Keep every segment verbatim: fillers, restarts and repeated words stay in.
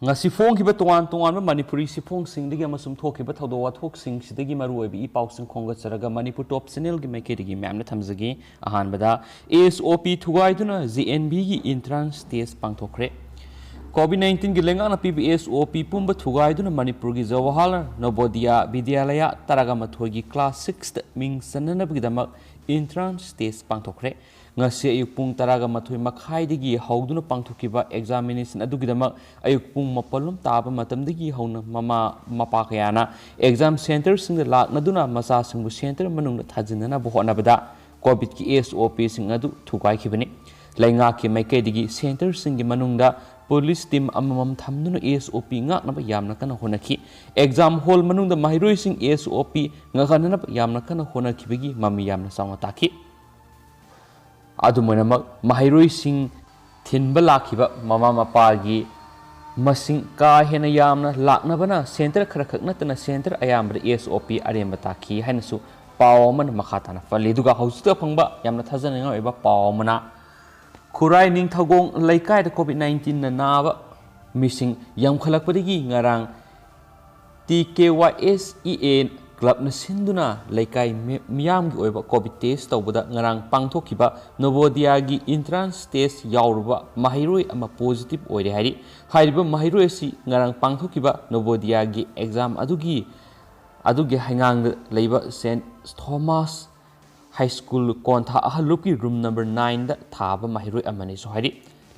ꯉꯁꯤ ꯐꯣꯡꯈꯤꯕ ꯇꯣꯉꯥꯟ ꯇꯣꯉꯥꯟꯕ ꯃꯅꯤꯄꯨꯔꯤ ꯁꯤꯐꯣꯡꯁꯤꯡꯗꯒꯤ ꯑꯃꯁꯨꯡ ꯊꯣꯛꯈꯤꯕ ꯊꯧꯗꯣꯛ ꯋꯥꯊꯣꯛꯁꯤꯡꯁꯤꯗꯒꯤ ꯃꯔꯨꯑꯣꯏꯕ ꯏ ꯄꯥꯎꯁꯤꯡ ꯈꯣꯝꯒꯠꯆꯔꯒ ꯃꯅꯤꯄꯨꯔ ꯇꯣꯞ ꯆꯦꯅꯦꯜꯒꯤ ꯃꯥꯏꯀꯩꯗꯒꯤ ꯃꯌꯥꯝꯅ ꯊꯝꯖꯒꯦ꯫ ꯑꯍꯥꯟꯕꯗ, ꯑꯦꯁ ꯑꯣ ꯄꯤ ꯊꯨꯒꯥꯏꯗꯨꯅ ꯖꯦ ꯑꯦꯟ ꯚꯤꯒꯤ ꯏꯟꯇ꯭ꯔꯥꯟꯁ ꯇꯦꯁ ꯄꯥꯡꯊꯣꯛꯈ꯭ꯔꯦ꯫ ꯀꯣꯚꯤꯗ ꯅꯥꯏꯟꯇꯤꯟꯒꯤ ꯂꯩꯉꯥꯛꯅ ꯄꯤꯕ ꯑꯦꯁ ꯑꯣ ꯄꯤ ꯄꯨꯝꯕ ꯊꯨꯒꯥꯏꯗꯨꯅ ꯃꯅꯤꯄꯨꯔꯒꯤ ꯖꯋꯥꯍꯔꯂꯥꯜ ꯅꯣꯕꯣꯗꯤꯌꯥ ꯕꯤꯗ꯭ꯌꯥꯂꯌꯥ ꯇꯔꯥꯒ ꯃꯥꯊꯣꯏꯒꯤ ꯀ꯭ꯂꯥꯁ ꯁꯤꯛꯁꯇ ꯃꯤꯡ ꯆꯟꯅꯅꯕꯒꯤꯗꯃꯛ ꯏꯟꯇ꯭ꯔꯥꯟꯁ ꯇꯦꯁ ꯄꯥꯡꯊꯣꯛꯈ꯭ꯔꯦ꯫ ꯉꯁꯤ ꯑꯌꯨꯛ ꯄꯨꯡ ꯇꯔꯥꯒ ꯃꯥꯊꯣꯏ ꯃꯈꯥꯏꯗꯒꯤ ꯍꯧꯗꯨꯅ ꯄꯥꯡꯊꯣꯛꯈꯤꯕ ꯑꯦꯛꯖꯥꯃꯤꯅꯦꯁꯟ ꯑꯗꯨꯒꯤꯗꯃꯛ ꯑꯌꯨꯛ ꯄꯨꯡ ꯃꯥꯄꯜ ꯂꯣꯝ ꯇꯥꯕ ꯃꯇꯝꯗꯒꯤ ꯍꯧꯅ ꯃꯃꯥ ꯃꯄꯥ ꯀꯌꯥꯅ ꯑꯦꯛꯖꯥꯝ ꯁꯦꯟꯇꯔꯁꯤꯡꯗ ꯂꯥꯛꯅꯗꯨꯅ ꯃꯆꯥꯁꯤꯡꯕꯨ ꯁꯦꯟꯇꯔ ꯃꯅꯨꯡꯗ ꯊꯥꯖꯤꯟꯅꯅꯕ ꯍꯣꯠꯅꯕꯗ ꯀꯣꯚꯤꯗꯀꯤ ꯑꯦꯁ ꯑꯣ ꯄꯤꯁꯤꯡ ꯑꯗꯨ ꯊꯨꯒꯥꯏꯈꯤꯕꯅꯤ꯫ ꯂꯩꯉꯥꯛꯀꯤ ꯃꯥꯏꯀꯩꯗꯒꯤ ꯁꯦꯟꯇꯔꯁꯤꯡꯒꯤ ꯃꯅꯨꯡꯗ ꯄꯨꯂꯤꯁ ꯇꯤꯝ ꯑꯃꯃꯝ ꯊꯝꯗꯨꯅ ꯑꯦꯁ ꯑꯣ ꯄꯤ ꯉꯥꯛꯅꯕ ꯌꯥꯝꯅ ꯀꯟꯅ ꯍꯣꯠꯅꯈꯤ꯫ ꯑꯦꯛꯖꯥꯝ ꯍꯣꯜ ꯃꯅꯨꯡꯗ ꯃꯍꯩꯔꯣꯏꯁꯤꯡ ꯑꯦꯁ ꯑꯣ ꯄꯤ ꯉꯥꯛꯍꯟꯅꯅꯕ ꯌꯥꯝꯅ ꯀꯟꯅ ꯍꯣꯠꯅꯈꯤꯕꯒꯤ ꯃꯃꯤ ꯌꯥꯝꯅ ꯆꯥꯎꯅ ꯇꯥꯈꯤ꯫ ꯑꯗꯨꯝ ꯑꯣꯏꯅꯃꯛ, ꯃꯍꯩꯔꯣꯏꯁꯤꯡ ꯊꯤꯟꯕ ꯂꯥꯛꯈꯤꯕ ꯃꯃꯥ ꯃꯄꯥꯒꯤ ꯃꯁꯤꯡ ꯀꯥ ꯍꯦꯟꯅ ꯌꯥꯝꯅ ꯂꯥꯛꯅꯕꯅ ꯁꯦꯟꯇꯔ ꯈꯔꯈꯛ ꯅꯠꯇꯅ ꯁꯦꯟꯇꯔ ꯑꯌꯥꯝꯕꯗ ꯑꯦꯁ ꯑꯣ ꯄꯤ ꯑꯔꯦꯝꯕ ꯇꯥꯈꯤ ꯍꯥꯏꯅꯁꯨ ꯄꯥꯎ ꯑꯃꯅ ꯃꯈꯥ ꯇꯥꯅ ꯄꯜꯂꯤ꯫ ꯑꯗꯨꯒ ꯍꯧꯖꯤꯛꯇ ꯐꯪꯕ ꯌꯥꯝꯅ ꯊꯥꯖꯅꯤꯡꯉꯥꯏ ꯑꯣꯏꯕ ꯄꯥꯎ ꯑꯃꯅ, ꯈꯨꯔꯥꯏ ꯅꯤꯡꯊꯧꯒꯣꯡ ꯂꯩꯀꯥꯏꯗ ꯀꯣꯚꯤꯗ ꯅꯥꯏꯟꯇꯤꯟꯅ ꯅꯥꯕ ꯃꯤꯁꯤꯡ ꯌꯥꯝꯈꯠꯂꯛꯄꯗꯒꯤ ꯉꯔꯥꯡ T K Y S E ꯑꯦ ꯀ꯭ꯂꯕꯅ ꯁꯤꯟꯗꯨꯅ ꯂꯩꯀꯥꯏ ꯃꯤ-, ꯃꯤꯌꯥꯝꯒꯤ ꯑꯣꯏꯕ ꯀꯣꯚꯤꯗ ꯇꯦꯁ ꯇꯧꯕꯗ ꯉꯔꯥꯡ ꯄꯥꯡꯊꯣꯛꯈꯤꯕ ꯅꯣꯕꯣꯗꯤꯌꯥꯒꯤ ꯏꯟꯇ꯭ꯔꯥꯟꯁ ꯇꯦꯁ ꯌꯥꯎꯔꯨꯕ ꯃꯍꯩꯔꯣꯏ ꯑꯃ ꯄꯣꯖꯤꯇꯤꯚ ꯑꯣꯏꯔꯦ ꯍꯥꯏꯔꯤ꯫ ꯍꯥꯏꯔꯤꯕ ꯃꯍꯩꯔꯣꯏ ꯑꯁꯤ ꯉꯔꯥꯡ ꯄꯥꯡꯊꯣꯛꯈꯤꯕ ꯅꯣꯕꯣꯗꯤꯌꯥꯒꯤ ꯑꯦꯛꯖꯥꯝ ꯑꯗꯨꯒꯤ, ꯑꯗꯨꯒꯤ ꯍꯩꯉꯥꯡꯗ ꯂꯩꯕ ꯁꯦꯟꯠ ꯊꯣꯃꯥꯁ ꯍꯥꯏ ꯁ꯭ꯀꯨꯜ ꯀꯣꯟꯊꯥ ꯑꯍꯜ ꯂꯨꯞꯀꯤ ꯔꯨꯝ ꯅꯝꯕꯔ ꯅꯥꯏꯟꯗ ꯊꯥꯕ ꯃꯍꯩꯔꯣꯏ ꯑꯃꯅꯤꯁꯨ ꯍꯥꯏꯔꯤ꯫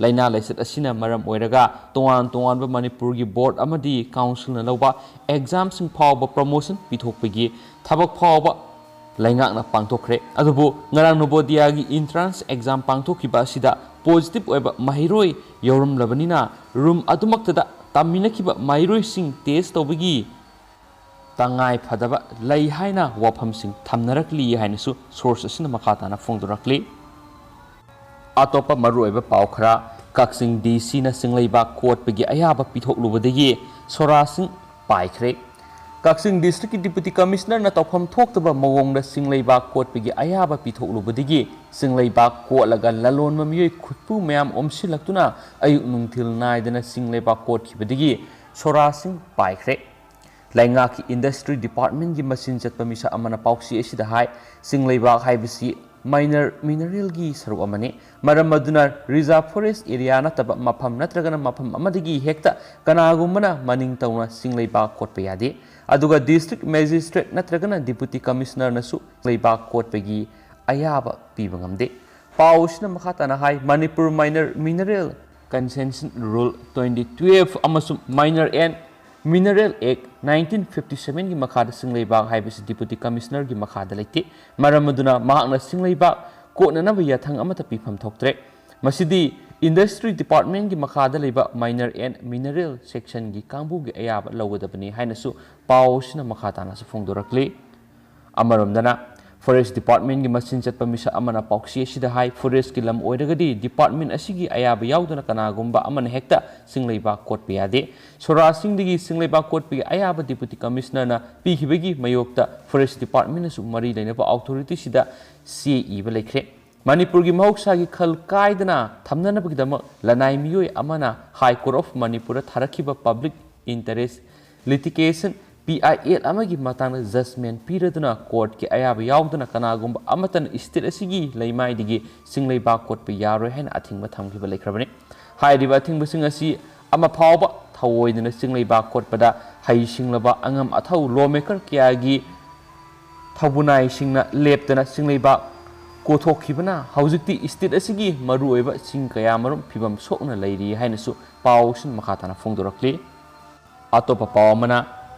ꯂꯥꯏꯅꯥ ꯂꯥꯏꯆꯠ ꯑꯁꯤꯅ ꯃꯔꯝ ꯑꯣꯏꯔꯒ ꯇꯣꯉꯥꯟ ꯇꯣꯉꯥꯟꯕ ꯃꯅꯤꯄꯨꯔꯒꯤ ꯕꯣꯔꯗ ꯑꯃꯗꯤ ꯀꯥꯎꯟꯁꯤꯜꯅ ꯂꯧꯕ ꯑꯦꯛꯖꯥꯝꯁꯤꯡ ꯐꯥꯎꯕ ꯄ꯭ꯔꯃꯣꯁꯟ ꯄꯤꯊꯣꯛꯄꯒꯤ ꯊꯕꯛ ꯐꯥꯎꯕ ꯂꯩꯉꯥꯛꯅ ꯄꯥꯡꯊꯣꯛꯈ꯭ꯔꯦ꯫ ꯑꯗꯨꯕꯨ ꯉꯔꯥꯡ ꯅꯣꯕꯣꯗꯤꯌꯥꯒꯤ ꯏꯟꯇ꯭ꯔꯥꯟꯁ ꯑꯦꯛꯖꯥꯝ ꯄꯥꯡꯊꯣꯛꯈꯤꯕ ꯑꯁꯤꯗ ꯄꯣꯖꯤꯇꯤꯚ ꯑꯣꯏꯕ ꯃꯍꯩꯔꯣꯏ ꯌꯧꯔꯝꯂꯕꯅꯤꯅ ꯔꯨꯝ ꯑꯗꯨꯃꯛꯇꯗ ꯇꯝꯃꯤꯟꯅꯈꯤꯕ ꯃꯍꯩꯔꯣꯏꯁꯤꯡ ꯇꯦꯁ ꯇꯧꯕꯒꯤ ꯇꯉꯥꯏ ꯐꯗꯕ ꯂꯩ ꯍꯥꯏꯅ ꯋꯥꯐꯝꯁꯤꯡ ꯊꯝꯅꯔꯛꯂꯤ ꯍꯥꯏꯅꯁꯨ ꯁꯣꯔꯁ ꯑꯁꯤꯅ ꯃꯈꯥ ꯇꯥꯅ ꯐꯣꯡꯗꯣꯔꯛꯂꯤ꯫ ꯑꯇꯣꯞꯄ ꯃꯔꯨꯑꯣꯏꯕ ꯄꯥꯎ ꯈꯔ, ꯀꯛꯆꯤꯡ ꯗꯤ ꯁꯤꯅ ꯆꯤꯡꯂꯩꯕꯥꯛ ꯀꯣꯠꯄꯒꯤ ꯑꯌꯥꯕ ꯄꯤꯊꯣꯛꯂꯨꯕꯗꯒꯤ ꯁꯣꯔꯥꯁꯤꯡ ꯄꯥꯏꯈ꯭ꯔꯦ꯫ ꯀꯛꯆꯤꯡ ꯗꯤꯁꯇ꯭ꯔꯤꯛꯀꯤ ꯗꯤꯄꯨꯇꯤ ꯀꯃꯤꯁꯅꯔꯅ ꯇꯧꯐꯝ ꯊꯣꯛꯇꯕ ꯃꯑꯣꯡꯗ ꯆꯤꯡꯂꯩꯕꯥꯛ ꯀꯣꯠꯄꯒꯤ ꯑꯌꯥꯕ ꯄꯤꯊꯣꯛꯂꯨꯕꯗꯒꯤ ꯆꯤꯡꯂꯩꯕꯥꯛ ꯀꯣꯠꯂꯒ ꯂꯂꯣꯟꯕ ꯃꯤꯑꯣꯏ ꯈꯨꯠꯄꯨ ꯃꯌꯥꯝ ꯑꯣꯝꯁꯤꯜꯂꯛꯇꯨꯅ ꯑꯌꯨꯛ ꯅꯨꯡꯊꯤꯜ ꯅꯥꯏꯗꯅ ꯆꯤꯡꯂꯩꯕꯥꯛ ꯀꯣꯠꯈꯤꯕꯗꯒꯤ ꯁꯣꯔꯥꯁꯤꯡ ꯄꯥꯏꯈ꯭ꯔꯦ꯫ ꯂꯩꯉꯥꯛꯀꯤ ꯏꯟꯗꯁꯇ꯭ꯔꯤ ꯗꯤꯄꯥꯔꯠꯃꯦꯟꯒꯤ ꯃꯆꯤꯟ ꯆꯠꯄ ꯃꯤꯁꯛ ꯑꯃꯅ ꯄꯥꯎꯆꯦ ꯑꯁꯤꯗ ꯍꯥꯏ, ꯆꯤꯡꯂꯩꯕꯥꯛ ꯍꯥꯏꯕꯁꯤ ꯃꯥꯏꯅꯔ ꯃꯤꯅꯔꯦꯜꯒꯤ ꯁꯔꯨꯛ ꯑꯃꯅꯤ꯫ ꯃꯔꯝ ꯑꯗꯨꯅ ꯔꯤꯖꯥꯔꯚ ꯐꯣꯔꯦꯁ ꯑꯦꯔꯤꯌꯥ ꯅꯠꯇꯕ ꯃꯐꯝ ꯅꯠꯇ꯭ꯔꯒꯅ ꯃꯐꯝ ꯑꯃꯗꯒꯤ ꯍꯦꯛꯇ ꯀꯅꯥꯒꯨꯝꯕꯅ ꯃꯅꯤꯡ ꯇꯧꯅ ꯆꯤꯡꯂꯩꯕꯥꯛ ꯀꯣꯠꯄ ꯌꯥꯗꯦ꯫ ꯑꯗꯨꯒ ꯗꯤꯁꯇ꯭ꯔꯤꯛ ꯃꯦꯖꯤꯁꯇ꯭ꯔꯦꯠ ꯅꯠꯇ꯭ꯔꯒꯅ ꯗꯤꯄꯨꯇꯤ ꯀꯃꯤꯁꯅꯔꯅꯁꯨ ꯂꯩꯕꯥꯛ ꯀꯣꯠꯄꯒꯤ ꯑꯌꯥꯕ ꯄꯤꯕ ꯉꯝꯗꯦ꯫ ꯄꯥꯎ ꯑꯁꯤꯅ ꯃꯈꯥ ꯇꯥꯅ ꯍꯥꯏ, Manipur minor mineral concession rule twenty twelve ꯑꯃꯁꯨꯡ minor and mineral act nineteen fifty sevenꯒꯤ ꯃꯈꯥꯗ ꯆꯤꯡꯂꯩꯕꯥꯛ ꯍꯥꯏꯕꯁꯤ ꯗꯤꯄꯨꯇꯤ ꯀꯃꯤꯁꯅꯔꯒꯤ ꯃꯈꯥꯗ ꯂꯩꯇꯦ꯫ ꯃꯔꯝ ꯑꯗꯨꯅ ꯃꯍꯥꯛꯅ ꯆꯤꯡꯂꯩꯕꯥꯛ ꯀꯣꯠꯅꯅꯕ ꯌꯥꯊꯪ ꯑꯃꯠꯇ ꯄꯤꯐꯝ ꯊꯣꯛꯇ꯭ꯔꯦ꯫ ꯃꯁꯤꯗꯤ ꯏꯟꯗꯁꯇ꯭ꯔꯤ ꯗꯤꯄꯥꯔꯠꯃꯦꯟꯒꯤ ꯃꯈꯥꯗ ꯂꯩꯕ ꯃꯥꯏꯅꯔ ꯑꯦꯟ ꯃꯤꯅꯔꯦꯜ ꯁꯦꯛꯁꯟꯒꯤ ꯀꯥꯡꯕꯨꯒꯤ ꯑꯌꯥꯕ ꯂꯧꯒꯗꯕꯅꯤ ꯍꯥꯏꯅꯁꯨ ꯄꯥꯎ ꯑꯁꯤꯅ ꯃꯈꯥ ꯇꯥꯅꯁꯨ ꯐꯣꯡꯗꯣꯔꯛꯂꯤ꯫ ꯑꯃꯔꯣꯝꯗꯅ ꯐꯣꯔꯦꯁ ꯗꯤꯄꯥꯔꯠꯃꯦꯟꯒꯤ ꯃꯆꯤꯟ ꯆꯠꯄ ꯃꯤꯁꯛ ꯑꯃꯅ ꯄꯥꯎꯆꯦ ꯑꯁꯤꯗ ꯍꯥꯏ, ꯐꯣꯔꯦꯁꯀꯤ ꯂꯝ ꯑꯣꯏꯔꯒꯗꯤ ꯗꯤꯄꯥꯔꯠꯃꯦꯟ ꯑꯁꯤꯒꯤ ꯑꯌꯥꯕ ꯌꯥꯎꯗꯅ ꯀꯅꯥꯒꯨꯝꯕ ꯑꯃꯅ ꯍꯦꯛꯇ ꯆꯤꯡꯂꯩꯕꯥꯛ ꯀꯣꯠꯄ ꯌꯥꯗꯦ꯫ ꯁꯣꯔꯥꯁꯤꯡꯗꯒꯤ ꯆꯤꯡꯂꯩꯕꯥꯛ ꯀꯣꯠꯄꯒꯤ ꯑꯌꯥꯕ ꯗꯤꯄꯨꯇꯤ ꯀꯃꯤꯁꯅꯔꯅ ꯄꯤꯈꯤꯕꯒꯤ ꯃꯥꯌꯣꯛꯇ ꯐꯣꯔꯦꯁ ꯗꯤꯄꯥꯔꯠꯃꯦꯟꯅꯁꯨ ꯃꯔꯤ ꯂꯩꯅꯕ ꯑꯣꯊꯣꯔꯤꯇꯤꯁꯤꯗ ꯆꯦ ꯏꯕ ꯂꯩꯈ꯭ꯔꯦ꯫ ꯃꯅꯤꯄꯨꯔꯒꯤ ꯃꯍꯧꯁꯥꯒꯤ ꯈꯜ ꯀꯥꯏꯗꯅ ꯊꯝꯅꯅꯕꯒꯤꯗꯃꯛ ꯂꯅꯥꯏ ꯃꯤꯑꯣꯏ ꯑꯃꯅ High Court of Manipurꯗ ꯊꯥꯔꯛꯈꯤꯕ Public Interest Litigation, P I L, ꯑꯃꯒꯤ ꯃꯇꯥꯡꯗ ꯖꯖꯃꯦꯟ ꯄꯤꯔꯗꯨꯅ ꯀꯣꯔꯠꯀꯤ ꯑꯌꯥꯕ ꯌꯥꯎꯗꯅ ꯀꯅꯥꯒꯨꯝꯕ ꯑꯃꯠꯇꯅ ꯁ꯭ꯇꯦꯠ ꯑꯁꯤꯒꯤ ꯂꯩꯃꯥꯏꯗꯒꯤ ꯆꯤꯡꯂꯩꯕꯥꯛ ꯀꯣꯠꯄ ꯌꯥꯔꯣꯏ ꯍꯥꯏꯅ ꯑꯊꯤꯡꯕ ꯊꯝꯈꯤꯕ ꯂꯩꯈ꯭ꯔꯕꯅꯤ꯫ ꯍꯥꯏꯔꯤꯕ ꯑꯊꯤꯡꯕꯁꯤꯡ ꯑꯁꯤ ꯑꯃ ꯐꯥꯎꯕ ꯊꯧꯑꯣꯏꯗꯅ ꯆꯤꯡꯂꯩꯕꯥꯛ ꯀꯣꯠꯄꯗ ꯍꯩꯁꯤꯡꯂꯕ ꯑꯉꯝ ꯑꯊꯧ ꯂꯣ ꯃꯦꯀꯔ ꯀꯌꯥꯒꯤ ꯊꯧꯕꯨꯅꯥꯏꯁꯤꯡꯅ ꯂꯦꯞꯇꯅ ꯆꯤꯡꯂꯩꯕꯥꯛ ꯀꯣꯊꯣꯛꯈꯤꯕꯅ ꯍꯧꯖꯤꯛꯇꯤ ꯁ꯭ꯇꯦꯠ ꯑꯁꯤꯒꯤ ꯃꯔꯨꯑꯣꯏꯕ ꯆꯤꯡ ꯀꯌꯥꯃꯔꯨꯝ ꯐꯤꯕꯝ ꯁꯣꯛꯅ ꯂꯩꯔꯤ ꯍꯥꯏꯅꯁꯨ ꯄꯥꯎꯁꯤꯡ ꯃꯈꯥ ꯇꯥꯅ ꯐꯣꯡꯗꯣꯔꯛꯂꯤ꯫ ꯑꯇꯣꯞꯄ ꯄꯥꯎ ꯑꯃꯅ,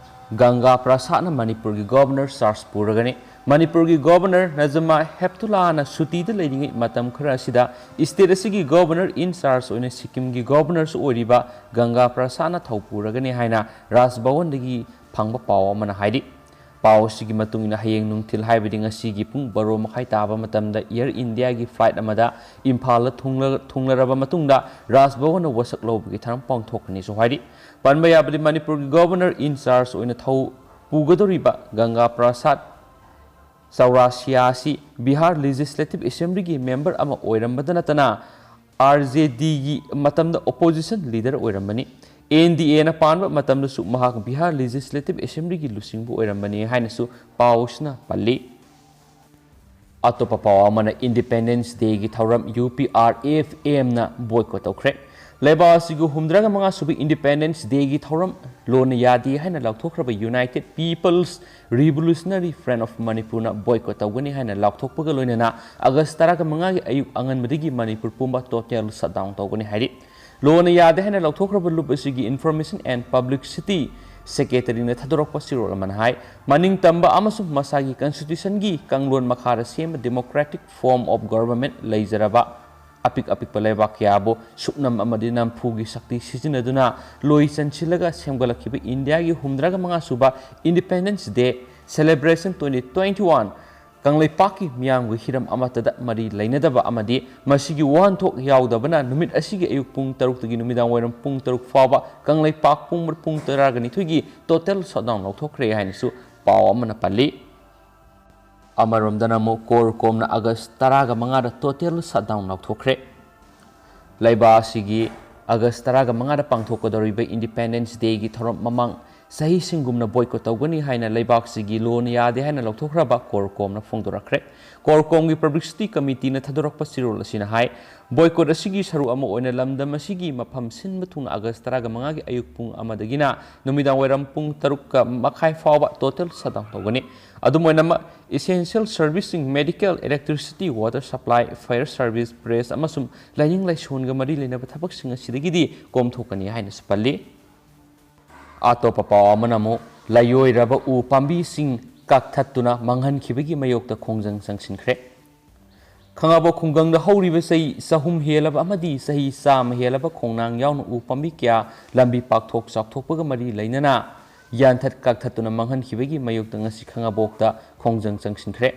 ꯒꯪꯒꯥ ꯄ꯭ꯔꯁꯥꯗꯅ ꯃꯅꯤꯄꯨꯔꯒꯤ ꯒꯣꯚꯔꯅꯔ ꯆꯥꯔꯖ ꯄꯨꯔꯒꯅꯤ꯫ ꯃꯅꯤꯄꯨꯔꯒꯤ ꯒꯣꯚꯔꯅꯔ ꯅꯖꯃꯥ ꯍꯦꯞꯇꯨꯂꯥꯅ ꯁꯨꯇꯤꯗ ꯂꯩꯔꯤꯉꯩ ꯃꯇꯝ ꯈꯔ ꯑꯁꯤꯗ ꯁ꯭ꯇꯦꯠ ꯑꯁꯤꯒꯤ ꯒꯣꯚꯔꯅꯔ in charge ꯑꯣꯏꯅ ꯁꯤꯛꯀꯤꯝꯒꯤ ꯒꯣꯚꯔꯅꯔꯁꯨ ꯑꯣꯏꯔꯤꯕ ꯒꯪꯒꯥ ꯄ꯭ꯔꯁꯥꯗꯅ ꯊꯧ ꯄꯨꯔꯒꯅꯤ ꯍꯥꯏꯅ ꯔꯥꯖ ꯚꯋꯟꯗꯒꯤ ꯐꯪꯕ ꯄꯥꯎ ꯑꯃꯅ ꯍꯥꯏꯔꯤ꯫ ꯄꯥꯎ ꯑꯁꯤꯒꯤ ꯃꯇꯨꯡ ꯏꯟꯅ ꯍꯌꯦꯡ ꯅꯨꯡꯊꯤꯜ, ꯍꯥꯏꯕꯗꯤ ꯉꯁꯤꯒꯤ ꯄꯨꯡ ꯕꯥꯔꯣ ꯃꯈꯥꯏ ꯇꯥꯕ ꯃꯇꯝꯗ ꯑꯦꯌꯔ ꯏꯟꯗꯤꯌꯥꯒꯤ ꯐ꯭ꯂꯥꯏꯠ ꯑꯃꯗ ꯏꯝꯐꯥꯜꯗ ꯊꯨꯡꯂ-, ꯊꯨꯡꯂꯔꯕ ꯃꯇꯨꯡꯗ ꯔꯥꯖ ꯚꯋꯟꯗ ꯋꯥꯁꯛ ꯂꯧꯕꯒꯤ ꯊꯧꯔꯝ ꯄꯥꯡꯊꯣꯛꯀꯅꯤꯁꯨ ꯍꯥꯏꯔꯤ꯫ ꯄꯟꯕ ꯌꯥꯕꯗꯤ, ꯃꯅꯤꯄꯨꯔꯒꯤ ꯒꯣꯚꯔꯅꯔ in charge ꯑꯣꯏꯅ ꯊꯧ ꯄꯨꯒꯗꯧꯔꯤꯕ ꯒꯪꯒꯥ ꯄ꯭ꯔꯁꯥꯗ ꯆꯧꯔꯥꯁꯤꯌꯥ ꯑꯁꯤ ꯕꯤꯍꯥꯔ ꯂꯦꯖꯤꯁꯂꯦꯇꯤꯚ ꯑꯦꯁꯦꯝꯕ꯭ꯂꯤꯒꯤ ꯃꯦꯝꯕꯔ ꯑꯃ ꯑꯣꯏꯔꯝꯕꯗ ꯅꯠꯇꯅ, ꯑꯥꯔ ꯖꯦ ꯗꯤꯒꯤ ꯃꯇꯝꯗ ꯑꯣꯄꯣꯖꯤꯁꯟ ꯂꯤꯗꯔ ꯑꯣꯏꯔꯝꯕꯅꯤ꯫ ꯑꯦꯟ ꯗꯤ ꯑꯦꯅ ꯄꯥꯟꯕ ꯃꯇꯝꯗꯁꯨ ꯃꯍꯥꯛ ꯕꯤꯍꯥꯔ ꯂꯦꯖꯤꯁꯂꯦꯇꯤꯚ ꯑꯦꯁꯦꯝꯕ꯭ꯂꯤꯒꯤ ꯂꯨꯆꯤꯡꯕ ꯑꯣꯏꯔꯝꯕꯅꯤ ꯍꯥꯏꯅꯁꯨ ꯄꯥꯎ ꯑꯁꯤꯅ ꯄꯜꯂꯤ꯫ ꯑꯇꯣꯞꯄ ꯄꯥꯎ ꯑꯃꯅ, ꯏꯟꯗꯤꯄꯦꯟꯗꯦꯟꯁ ꯗꯦꯒꯤ ꯊꯧꯔꯝ ꯌꯨ ꯄꯤ ꯑꯥꯔ ꯑꯦꯐ ꯑꯦꯝꯅ ꯕꯣꯏꯀꯣꯠ ꯇꯧꯈ꯭ꯔꯦ꯫ ꯂꯩꯕꯥꯛ ꯑꯁꯤꯒꯤ ꯍꯨꯝꯗ꯭ꯔꯥꯒ ꯃꯉꯥ ꯁꯨꯕ ꯏꯟꯗꯤꯄꯦꯟꯗꯦꯟꯁ ꯗꯦꯒꯤ ꯊꯧꯔꯝ ꯂꯣꯟꯅ ꯌꯥꯗꯦ ꯍꯥꯏꯅ ꯂꯥꯎꯊꯣꯛꯈ꯭ꯔꯕ united people's revolutionary front of ꯃꯅꯤꯄꯨꯔꯅ ꯕꯣꯏꯀꯣꯠ ꯇꯧꯒꯅꯤ ꯍꯥꯏꯅ ꯂꯥꯎꯊꯣꯛꯄꯒ ꯂꯣꯏꯅꯅ ꯑꯥꯒꯁ ꯇꯔꯥꯒ ꯃꯉꯥꯒꯤ ꯑꯌꯨꯛ ꯑꯉꯟꯕꯗꯒꯤ ꯃꯅꯤꯄꯨꯔ ꯄꯨꯝꯕ ꯇꯣꯇꯦꯜ ꯁꯠꯗꯥꯎꯟ ꯇꯧꯒꯅꯤ ꯍꯥꯏꯔꯤ꯫ ꯂꯣꯟꯅ ꯌꯥꯗꯦ ꯍꯥꯏꯅ ꯂꯧꯊꯣꯛꯈ꯭ꯔꯕ ꯂꯨꯞ ꯑꯁꯤꯒꯤ Information and Publicity Secretary ꯅ ꯊꯥꯗꯣꯔꯛꯄ ꯆꯦꯔꯣꯜ ꯑꯃꯅ ꯍꯥꯏ, ꯃꯅꯤꯡ ꯇꯝꯕ ꯑꯃꯁꯨꯡ ꯃꯁꯥꯒꯤ constitution ꯒꯤ ꯀꯥꯡꯂꯣꯟ ꯃꯈꯥꯗ ꯁꯦꯝꯕ democratic form of government ꯂꯩꯖꯔꯕ ꯑꯄꯤꯛ ꯑꯄꯤꯛꯄ ꯂꯩꯕꯥꯛ ꯀꯌꯥꯕꯨ ꯁꯨꯞꯅꯝ ꯑꯃꯗꯤ ꯅꯝꯐꯨꯒꯤ ꯁꯛꯇꯤ ꯁꯤꯖꯤꯟꯅꯗꯨꯅ ꯂꯣꯏ ꯆꯟꯁꯤꯜꯂꯒ ꯁꯦꯝꯒꯠꯂꯛꯈꯤꯕ ꯏꯟꯗꯤꯌꯥꯒꯤ ꯍꯨꯝꯗ꯭ꯔꯥꯒ ꯃꯉꯥ ꯁꯨꯕ Independence Day Celebration twenty twenty-one ꯀꯪꯂꯩꯄꯥꯛꯀꯤ ꯃꯤꯌꯥꯝꯒꯤ ꯍꯤꯔꯝ ꯑꯃꯠꯇꯗ ꯃꯔꯤ ꯂꯩꯅꯗꯕ ꯑꯃꯗꯤ ꯃꯁꯤꯒꯤ ꯋꯥꯍꯟꯊꯣꯛ ꯌꯥꯎꯗꯕꯅ ꯅꯨꯃꯤꯠ ꯑꯁꯤꯒꯤ ꯑꯌꯨꯛ ꯄꯨꯡ ꯇꯔꯨꯛꯇꯒꯤ ꯅꯨꯃꯤꯗꯥꯡ ꯋꯥꯏꯔꯝ ꯄꯨꯡ ꯇꯔꯨꯛ ꯐꯥꯎꯕ ꯀꯪꯂꯩꯄꯥꯛ ꯄꯨꯝꯕ ꯄꯨꯡ ꯇꯔꯥꯒ ꯅꯤꯊꯣꯏꯒꯤ total shutdown ꯂꯧꯊꯣꯛꯈ꯭ꯔꯦ ꯍꯥꯏꯅꯁꯨ ꯄꯥꯎ ꯑꯃꯅ ꯄꯜꯂꯤ꯫ ꯑꯃꯔꯣꯝꯗꯅ ꯑꯃꯨꯛ CORCOM ꯅ ꯑꯥꯒꯁ ꯇꯔꯥꯒ ꯃꯉꯥꯗ total shutdown ꯂꯧꯊꯣꯛꯈ꯭ꯔꯦ꯫ ꯂꯩꯕꯥꯛ ꯑꯁꯤꯒꯤ ꯑꯥꯒꯁ ꯇꯔꯥꯒ ꯃꯉꯥꯗ ꯄꯥꯡꯊꯣꯛꯀꯗꯧꯔꯤꯕ Independence Day ꯒꯤ ꯊꯧꯔꯝ ꯃꯃꯥꯡ ꯆꯍꯤꯁꯤꯡꯒꯨꯝꯅ ꯕꯣꯏꯀꯣꯠ ꯇꯧꯒꯅꯤ ꯍꯥꯏꯅ ꯂꯩꯕꯥꯛꯁꯤꯒꯤ ꯂꯣꯟ ꯌꯥꯗꯦ ꯍꯥꯏꯅ ꯂꯧꯊꯣꯛꯈ꯭ꯔꯕ CORCOM ꯅ ꯐꯣꯡꯗꯣꯔꯛꯈ꯭ꯔꯦ꯫ CORCOM ꯒꯤ Publicity Committee ꯅ ꯊꯥꯗꯣꯔꯛꯄ ꯆꯦꯔꯣꯜ ꯑꯁꯤꯅ ꯍꯥꯏ, ꯕꯣꯏꯀꯣꯠ ꯑꯁꯤꯒꯤ ꯁꯔꯨꯛ ꯑꯃ ꯑꯣꯏꯅ ꯂꯝꯗꯝ ꯑꯁꯤꯒꯤ ꯃꯐꯝ ꯁꯤꯟꯕ ꯊꯨꯡꯅ ꯑꯥꯒꯁ ꯇꯔꯥꯒ ꯃꯉꯥꯒꯤ ꯑꯌꯨꯛ ꯄꯨꯡ ꯑꯃꯗꯒꯤꯅ ꯅꯨꯃꯤꯗꯥꯡ ꯋꯥꯏꯔꯝ ꯄꯨꯡ ꯇꯔꯨꯛꯀ ꯃꯈꯥꯏ ꯐꯥꯎꯕ total shutdown ꯇꯧꯒꯅꯤ꯫ ꯑꯗꯨꯝ ꯑꯣꯏꯅꯃꯛ, essential service ꯁꯤꯡ, medical, electricity, water supply, fire service, press ꯑꯃꯁꯨꯡ ꯂꯥꯏꯅꯤꯡ ꯂꯥꯏꯁꯣꯟꯒ ꯃꯔꯤ ꯂꯩꯅꯕ ꯊꯕꯛꯁꯤꯡ ꯑꯁꯤꯗꯒꯤꯗꯤ ꯀꯣꯝꯊꯣꯛꯀꯅꯤ ꯍꯥꯏꯅꯁꯨ ꯄꯜꯂꯤ꯫ ꯑꯇꯣꯞꯄ ꯄꯥꯎ ꯑꯃꯅ ꯑꯃꯨꯛ ꯂꯩꯔꯣꯏꯔꯕ ꯎ ꯄꯥꯝꯕꯤꯁꯤꯡ ꯀꯛꯊꯠꯇꯨꯅ ꯃꯥꯡꯍꯟꯈꯤꯕꯒꯤ ꯃꯥꯌꯣꯛꯇ ꯈꯣꯡꯖꯪ ꯆꯪꯁꯤꯟꯈ꯭ꯔꯦ꯫ ꯈꯥꯉꯕꯣꯛ ꯈꯨꯡꯒꯪꯗ ꯍꯧꯔꯤꯕ ꯆꯍꯤ ꯆꯍꯨꯝ ꯍꯦꯜꯂꯕ ꯑꯃꯗꯤ ꯆꯍꯤ ꯆꯥꯝꯃ ꯍꯦꯜꯂꯕ ꯈꯣꯡꯅꯥꯡ ꯌꯥꯎꯅ ꯎ ꯄꯥꯝꯕꯤ ꯀꯌꯥ ꯂꯝꯕꯤ ꯄꯥꯛꯊꯣꯛ ꯆꯥꯎꯊꯣꯛꯄꯒ ꯃꯔꯤ ꯂꯩꯅꯅ ꯌꯥꯟꯊꯠ ꯀꯛꯊꯠꯇꯨꯅ ꯃꯥꯡꯍꯟꯈꯤꯕꯒꯤ ꯃꯥꯌꯣꯛꯇ ꯉꯁꯤ ꯈꯥꯉꯕꯣꯛꯇ ꯈꯣꯡꯖꯪ ꯆꯪꯁꯤꯟꯈ꯭ꯔꯦ꯫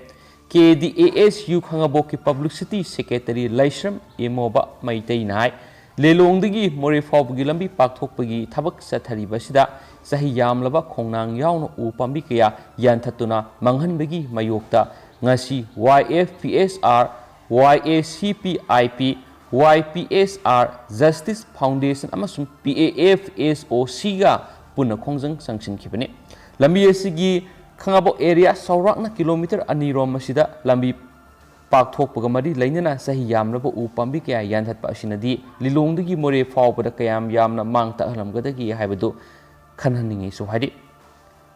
K D A S U ꯈꯥꯉꯕꯣꯛꯀꯤ Publicity Secretary ꯂꯥꯏꯁ꯭ꯔꯝ ꯏꯃꯣꯕ ꯃꯩꯇꯩꯅ ꯍꯥꯏ, ꯂꯤꯂꯣꯡꯗꯒꯤ ꯃꯣꯔꯦ ꯐꯥꯎꯕꯒꯤ ꯂꯝꯕꯤ ꯄꯥꯛꯊꯣꯛꯄꯒꯤ ꯊꯕꯛ ꯆꯠꯊꯔꯤꯕ ꯑꯁꯤꯗ ꯆꯍꯤ ꯌꯥꯝꯂꯕ ꯈꯣꯡꯅꯥꯡ ꯌꯥꯎꯅ ꯎ ꯄꯥꯝꯕꯤ ꯀꯌꯥ ꯌꯥꯟꯊꯠꯇꯨꯅ ꯃꯥꯡꯍꯟꯕꯒꯤ ꯃꯥꯌꯣꯛꯇ ꯉꯁꯤ Y F P S R, Y A C P I P, Y P S R, Justice Foundation ꯑꯃꯁꯨꯡ P A F S O Cꯒ ꯄꯨꯟꯅ ꯈꯣꯡꯖꯪ ꯆꯪꯁꯤꯟꯈꯤꯕꯅꯤ꯫ ꯂꯝꯕꯤ ꯑꯁꯤꯒꯤ ꯈꯥꯉꯕꯣꯛ area ꯆꯥꯎꯔꯥꯛꯅ kilometre ꯑꯅꯤꯔꯣꯝ ꯑꯁꯤꯗ ꯂꯝꯕꯤ ꯄꯥꯛꯊꯣꯛꯄꯒ ꯃꯔꯤ ꯂꯩꯅꯅ ꯆꯍꯤ ꯌꯥꯝꯂꯕ ꯎ ꯄꯥꯝꯕꯤ ꯀꯌꯥ ꯌꯥꯟꯊꯠꯄ ꯑꯁꯤꯅꯗꯤ ꯂꯤꯂꯣꯡꯗꯒꯤ ꯃꯣꯔꯦ ꯐꯥꯎꯕꯗ ꯀꯌꯥꯝ ꯌꯥꯝꯅ ꯃꯥꯡ ꯇꯥꯛꯍꯜꯂꯝꯒꯗꯒꯦ ꯍꯥꯏꯕꯗꯨ ꯈꯟꯍꯟꯅꯤꯡꯉꯤꯁꯨ ꯍꯥꯏꯔꯤ꯫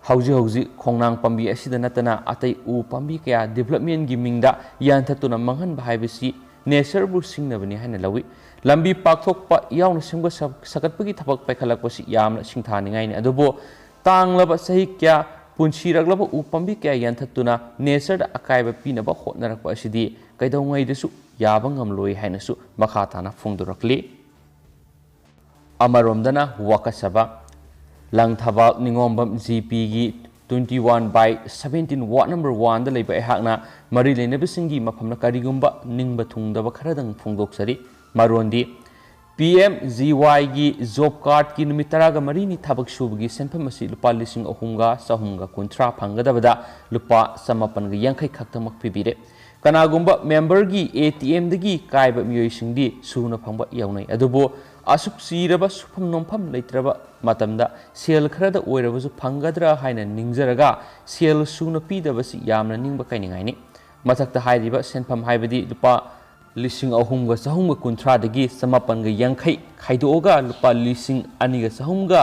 ꯍꯧꯖꯤꯛ ꯍꯧꯖꯤꯛ ꯈꯣꯡꯅꯥꯡ ꯄꯥꯝꯕꯤ ꯑꯁꯤꯗ ꯅꯠꯇꯅ ꯑꯇꯩ ꯎ ꯄꯥꯝꯕꯤ ꯀꯌꯥ developmentꯀꯤ ꯃꯤꯡꯗ ꯌꯥꯟꯊꯠꯇꯨꯅ ꯃꯥꯡꯍꯟꯕ ꯍꯥꯏꯕꯁꯤ natureꯕꯨ ꯁꯤꯡꯅꯕꯅꯤ ꯍꯥꯏꯅ ꯂꯧꯏ꯫ ꯂꯝꯕꯤ ꯄꯥꯛꯊꯣꯛꯄ ꯌꯥꯎꯅ ꯁꯦꯝꯒꯠ ꯁꯥ-, ꯁꯥꯒꯠꯄꯒꯤ ꯊꯕꯛ ꯄꯥꯏꯈꯠꯂꯛꯄꯁꯤ ꯌꯥꯝꯅ ꯁꯤꯡꯊꯥꯅꯤꯡꯉꯥꯏꯅꯤ꯫ ꯑꯗꯨꯕꯨ ꯇꯥꯡꯂꯕ ꯆꯍꯤ ꯀꯌꯥ ꯄꯨꯟꯁꯤꯔꯛꯂꯕ ꯎ ꯄꯥꯝꯕꯤ ꯀꯌꯥ ꯌꯥꯟꯊꯠꯇꯨꯅ natureꯗ ꯑꯀꯥꯏꯕ ꯄꯤꯅꯕ ꯍꯣꯠꯅꯔꯛꯄ ꯑꯁꯤꯗꯤ ꯀꯩꯗꯧꯉꯩꯗꯁꯨ ꯌꯥꯕ ꯉꯝꯂꯣꯏ ꯍꯥꯏꯅꯁꯨ ꯃꯈꯥ ꯇꯥꯅ ꯐꯣꯡꯗꯣꯔꯛꯂꯤ꯫ ꯑꯃꯔꯣꯝꯗꯅ ꯋꯥꯀꯠꯆꯕ꯫ Langthabal ꯅꯤꯉꯣꯝꯕꯝ G Pꯒꯤ twenty one by seventeen ward number oneꯗ ꯂꯩꯕ ꯑꯩꯍꯥꯛꯅ ꯃꯔꯤ ꯂꯩꯅꯕꯁꯤꯡꯒꯤ ꯃꯐꯝꯗ ꯀꯔꯤꯒꯨꯝꯕ ꯅꯤꯡꯕ ꯊꯨꯡꯗꯕ ꯈꯔꯗꯪ ꯐꯣꯡꯗꯣꯛꯆꯔꯤ꯫ ꯃꯔꯣꯟꯗꯤ, P M G Yꯒꯤ job cardꯀꯤ ꯅꯨꯃꯤꯠ ꯇꯔꯥꯒ ꯃꯔꯤꯅꯤ ꯊꯕꯛ ꯁꯨꯕꯒꯤ ꯁꯦꯟꯐꯝ ꯑꯁꯤ ꯂꯨꯄꯥ ꯂꯤꯁꯤꯡ ꯑꯍꯨꯝꯒ ꯆꯍꯨꯝꯒ ꯀꯨꯟꯊ꯭ꯔꯥ ꯐꯪꯒꯗꯕꯗ ꯂꯨꯄꯥ ꯆꯃꯥꯄꯟꯒ ꯌꯥꯡꯈꯩ ꯈꯛꯇꯃꯛ ꯄꯤꯕꯤꯔꯦ꯫ ꯀꯅꯥꯒꯨꯝꯕ memberꯒꯤ ATMꯗꯒꯤ ꯀꯥꯏꯕ ꯃꯤꯑꯣꯏꯁꯤꯡꯗꯤ ꯁꯨꯅ ꯐꯪꯕ ꯌꯥꯎꯅꯩ꯫ ꯑꯗꯨꯕꯨ ꯑꯁꯨꯛ ꯆꯤꯔꯕ ꯁꯨꯐꯝ ꯅꯣꯝꯐꯝ ꯂꯩꯇ꯭ꯔꯕ ꯃꯇꯝꯗ ꯁꯦꯜ ꯈꯔꯗ ꯑꯣꯏꯔꯕꯁꯨ ꯐꯪꯒꯗ꯭ꯔꯥ ꯍꯥꯏꯅ ꯅꯤꯡꯖꯔꯒ ꯁꯦꯜ ꯁꯨꯅ ꯄꯤꯗꯕꯁꯤ ꯌꯥꯝꯅ ꯅꯤꯡꯕ ꯀꯥꯏꯅꯤꯡꯉꯥꯏꯅꯤ꯫ ꯃꯊꯛꯇ ꯍꯥꯏꯔꯤꯕ ꯁꯦꯟꯐꯝ ꯍꯥꯏꯕꯗꯤ ꯂꯨꯄꯥ ꯂꯤꯁꯤꯡ ꯑꯍꯨꯝꯒ ꯆꯍꯨꯝꯒ ꯀꯨꯟꯊ꯭ꯔꯥꯗꯒꯤ ꯆꯃꯥꯄꯟꯒ ꯌꯥꯡꯈꯩ ꯈꯥꯏꯗꯣꯛꯑꯒ ꯂꯨꯄꯥ ꯂꯤꯁꯤꯡ ꯑꯅꯤꯒ ꯆꯍꯨꯝꯒ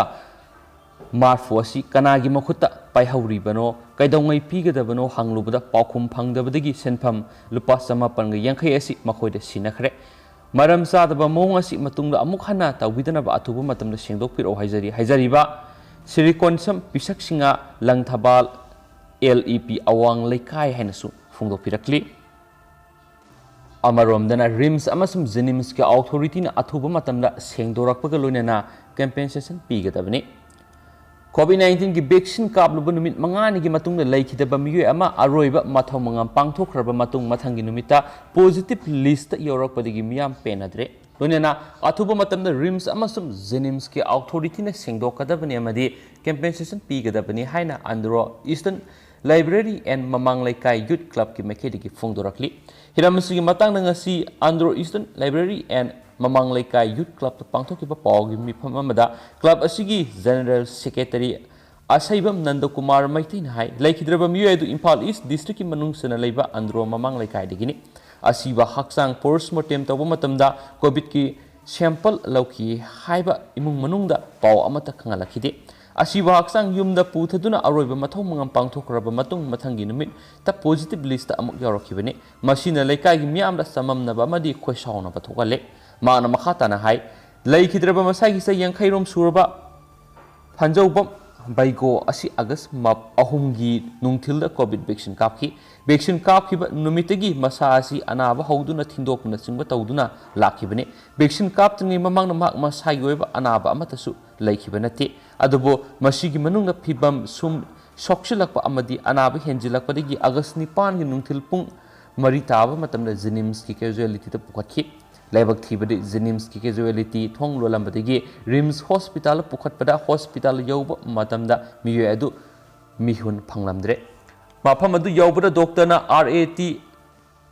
ꯃꯔꯐꯨ ꯑꯁꯤ ꯀꯅꯥꯒꯤ ꯃꯈꯨꯠꯇ ꯄꯥꯏꯍꯧꯔꯤꯕꯅꯣ, ꯀꯩꯗꯧꯉꯩ ꯄꯤꯒꯗꯕꯅꯣ ꯍꯪꯂꯨꯕꯗ ꯄꯥꯎꯈꯨꯝ ꯐꯪꯗꯕꯗꯒꯤ ꯁꯦꯟꯐꯝ ꯂꯨꯄꯥ ꯆꯃꯥꯄꯟꯒ ꯌꯥꯡꯈꯩ ꯑꯁꯤ ꯃꯈꯣꯏꯗ ꯁꯤꯟꯅꯈ꯭ꯔꯦ꯫ ꯃꯔꯝ ꯆꯥꯗꯕ ꯃꯑꯣꯡ ꯑꯁꯤ ꯃꯇꯨꯡꯗ ꯑꯃꯨꯛ ꯍꯟꯅ ꯇꯧꯕꯤꯗꯅꯕ ꯑꯊꯨꯕ ꯃꯇꯝꯗ ꯁꯦꯡꯗꯣꯛꯄꯤꯔꯛꯑꯣ ꯍꯥꯏꯖꯔꯤ, ꯍꯥꯏꯖꯔꯤꯕ ꯁ꯭ꯔꯤ ꯀꯣꯟꯁꯝ ꯄꯤꯁꯛ Singh, Langthabal, L E P ꯑꯋꯥꯡ ꯂꯩꯀꯥꯏ ꯍꯥꯏꯅꯁꯨ ꯐꯣꯡꯗꯣꯛꯄꯤꯔꯛꯂꯤ꯫ ꯑꯃꯔꯣꯝꯗꯅ RIMS ꯑꯃꯁꯨꯡ JNIMSꯀꯤ authorityꯅ ꯑꯊꯨꯕ ꯃꯇꯝꯗ ꯁꯦꯡꯗꯣꯔꯛꯄꯒ ꯂꯣꯏꯅꯅ compensation ꯄꯤꯒꯗꯕꯅꯤ꯫ COVID nineteenꯒꯤ vaccine ꯀꯥꯞꯂꯨꯕ ꯅꯨꯃꯤꯠ ꯃꯉꯥꯅꯤꯒꯤ ꯃꯇꯨꯡꯗ ꯂꯩꯈꯤꯗꯕ ꯃꯤꯑꯣꯏ ꯑꯃ ꯑꯔꯣꯏꯕ ꯃꯊꯧ ꯃꯉꯝ ꯄꯥꯡꯊꯣꯛꯈ꯭ꯔꯕ ꯃꯇꯨꯡ ꯃꯊꯪꯒꯤ ꯅꯨꯃꯤꯠꯇ positive listꯇ ꯌꯧꯔꯛꯄꯗꯒꯤ ꯃꯤꯌꯥꯝ ꯄꯦꯟꯅꯗ꯭ꯔꯦ꯫ ꯂꯣꯏꯅꯅ ꯑꯊꯨꯕ ꯃꯇꯝꯗ ꯔꯤꯝꯁ ꯑꯃꯁꯨꯡ ꯖꯦꯅꯤꯝꯁꯀꯤ ꯑꯣꯊꯣꯔꯤꯇꯤꯅ ꯁꯦꯡꯗꯣꯛꯀꯗꯕꯅꯤ ꯑꯃꯗꯤ ꯀꯝꯄꯦꯟꯁꯦꯁꯟ ꯄꯤꯒꯗꯕꯅꯤ ꯍꯥꯏꯅ ꯑꯟꯗ꯭ꯔꯣ ꯏꯁꯇꯔꯟ ꯂꯥꯏꯕ꯭ꯔꯦꯔꯤ ꯑꯦꯟ ꯃꯃꯥꯡ ꯂꯩꯀꯥꯏ ꯌꯨꯠ ꯀ꯭ꯂꯕꯀꯤ ꯃꯥꯏꯀꯩꯗꯒꯤ ꯐꯣꯡꯗꯣꯔꯛꯂꯤ꯫ ꯍꯤꯔꯝ ꯑꯁꯤꯒꯤ ꯃꯇꯥꯡꯗ ꯉꯁꯤ ꯑꯟꯗ꯭ꯔꯣ ꯏꯁꯇꯔꯟ ꯂꯥꯏꯕ꯭ꯔꯦꯔꯤ ꯑꯦꯟ ꯃꯃꯥꯡ ꯂꯩꯀꯥꯏ ꯌꯨꯠ ꯀ꯭ꯂꯕꯇ ꯄꯥꯡꯊꯣꯛꯈꯤꯕ ꯄꯥꯎꯒꯤ ꯃꯤꯐꯝ ꯑꯃꯗ ꯀ꯭ꯂꯕ ꯑꯁꯤꯒꯤ ꯖꯦꯅꯔꯦꯜ ꯁꯦꯀ꯭ꯔꯦꯇꯔꯤ ꯑꯁꯩꯕꯝ ꯅꯟꯗꯀꯨꯃꯥꯔ ꯃꯩꯇꯩꯅ ꯍꯥꯏ, ꯂꯩꯈꯤꯗ꯭ꯔꯕ ꯃꯤꯑꯣꯏ ꯑꯗꯨ ꯏꯝꯐꯥꯜ ꯏꯁ ꯗꯤꯁꯇ꯭ꯔꯤꯛꯀꯤ ꯃꯅꯨꯡ ꯆꯟꯅ ꯂꯩꯕ ꯑꯟꯗ꯭ꯔꯣ ꯃꯃꯥꯡ ꯂꯩꯀꯥꯏꯗꯒꯤꯅꯤ꯫ ꯑꯁꯤꯕ ꯍꯛꯆꯥꯡ ꯄꯣꯁꯃꯣꯔꯇꯦꯝ ꯇꯧꯕ ꯃꯇꯝꯗ ꯀꯣꯚꯤꯗꯀꯤ ꯁꯦꯝꯄꯜ ꯂꯧꯈꯤ ꯍꯥꯏꯕ ꯏꯃꯨꯡ ꯃꯅꯨꯡꯗ ꯄꯥꯎ ꯑꯃꯠꯇ ꯈꯪꯍꯜꯂꯛꯈꯤꯗꯦ꯫ ꯑꯁꯤꯕ ꯍꯛꯆꯥꯡ ꯌꯨꯝꯗ ꯄꯨꯊꯗꯨꯅ ꯑꯔꯣꯏꯕ ꯃꯊꯧ ꯃꯉꯝ ꯄꯥꯡꯊꯣꯛꯈ꯭ꯔꯕ ꯃꯇꯨꯡ ꯃꯊꯪꯒꯤ ꯅꯨꯃꯤꯠꯇ ꯄꯣꯖꯤꯇꯤꯚ ꯂꯤꯁꯇ ꯑꯃꯨꯛ ꯌꯥꯎꯔꯛꯈꯤꯕꯅꯤ꯫ ꯃꯁꯤꯅ ꯂꯩꯀꯥꯏꯒꯤ ꯃꯤꯌꯥꯝꯗ ꯆꯃꯝꯅꯕ ꯑꯃꯗꯤ ꯈꯣꯏꯁꯥꯎꯅꯕ ꯊꯣꯛꯍꯜꯂꯦ꯫ ꯃꯍꯥꯛꯅ ꯃꯈꯥ ꯇꯥꯅ ꯍꯥꯏ, ꯂꯩꯈꯤꯗ꯭ꯔꯕ ꯃꯁꯥꯒꯤ ꯆꯍꯤ ꯌꯥꯡꯈꯩ ꯔꯣꯝ ꯁꯨꯔꯕ ꯐꯟꯖꯧꯕꯝ ꯕꯩꯒꯣ ꯑꯁꯤ ꯑꯥꯒꯁ ꯃꯞ-, ꯑꯍꯨꯝꯒꯤ ꯅꯨꯡꯊꯤꯜꯗ ꯀꯣꯚꯤꯗ ꯚꯦꯛꯁꯤꯟ ꯀꯥꯞꯈꯤ꯫ ꯚꯦꯛꯁꯤꯟ ꯀꯥꯞꯈꯤꯕ ꯅꯨꯃꯤꯠꯇꯒꯤ ꯃꯁꯥ ꯑꯁꯤ ꯑꯅꯥꯕ ꯍꯧꯗꯨꯅ ꯊꯤꯟꯗꯣꯛꯄꯅꯆꯤꯡꯕ ꯇꯧꯗꯨꯅ ꯂꯥꯛꯈꯤꯕꯅꯤ꯫ ꯚꯦꯛꯁꯤꯟ ꯀꯥꯞꯇ꯭ꯔꯤꯉꯩ ꯃꯃꯥꯡꯗ ꯃꯍꯥꯛ ꯃꯁꯥꯒꯤ ꯑꯣꯏꯕ ꯑꯅꯥꯕ ꯑꯃꯠꯇꯁꯨ ꯂꯩꯈꯤꯕ ꯅꯠꯇꯦ꯫ ꯑꯗꯨꯕꯨ ꯃꯁꯤꯒꯤ ꯃꯅꯨꯡꯗ ꯐꯤꯚꯝ ꯁꯨꯝ ꯁꯣꯛꯆꯤꯜꯂꯛꯄ ꯑꯃꯗꯤ ꯑꯅꯥꯕ ꯍꯦꯟꯖꯤꯜꯂꯛꯄꯗꯒꯤ ꯑꯥꯒꯁ ꯅꯤꯄꯥꯟꯒꯤ ꯅꯨꯡꯊꯤꯜ ꯄꯨꯡ ꯃꯔꯤ ꯇꯥꯕ ꯃꯇꯝꯗ ꯖꯦꯅꯤꯝꯁꯀꯤ ꯀꯦꯖꯨꯋꯦꯂꯤꯇꯤꯗ ꯄꯨꯈꯠꯈꯤ꯫ ꯂꯥꯏꯕꯛ ꯊꯤꯕꯗꯤ ꯖꯦꯅꯤꯝꯁꯀꯤ ꯀꯦꯖꯨꯋꯦꯂꯤꯇꯤ ꯊꯣꯡ ꯂꯣꯜꯂꯝꯕꯗꯒꯤ ꯔꯤꯝꯁ ꯍꯣꯁꯄꯤꯇꯥꯜꯗ ꯄꯨꯈꯠꯄꯗ ꯍꯣꯁꯄꯤꯇꯥꯜ ꯌꯧꯕ ꯃꯇꯝꯗ ꯃꯤꯑꯣꯏ ꯑꯗꯨ ꯃꯤꯍꯨꯟ ꯐꯪꯂꯝꯗ꯭ꯔꯦ꯫ ꯃꯐꯝ ꯑꯗꯨ ꯌꯧꯕꯗ ꯗꯣꯛꯇꯔꯅ ꯑꯥꯔ ꯑꯦ ꯇꯤ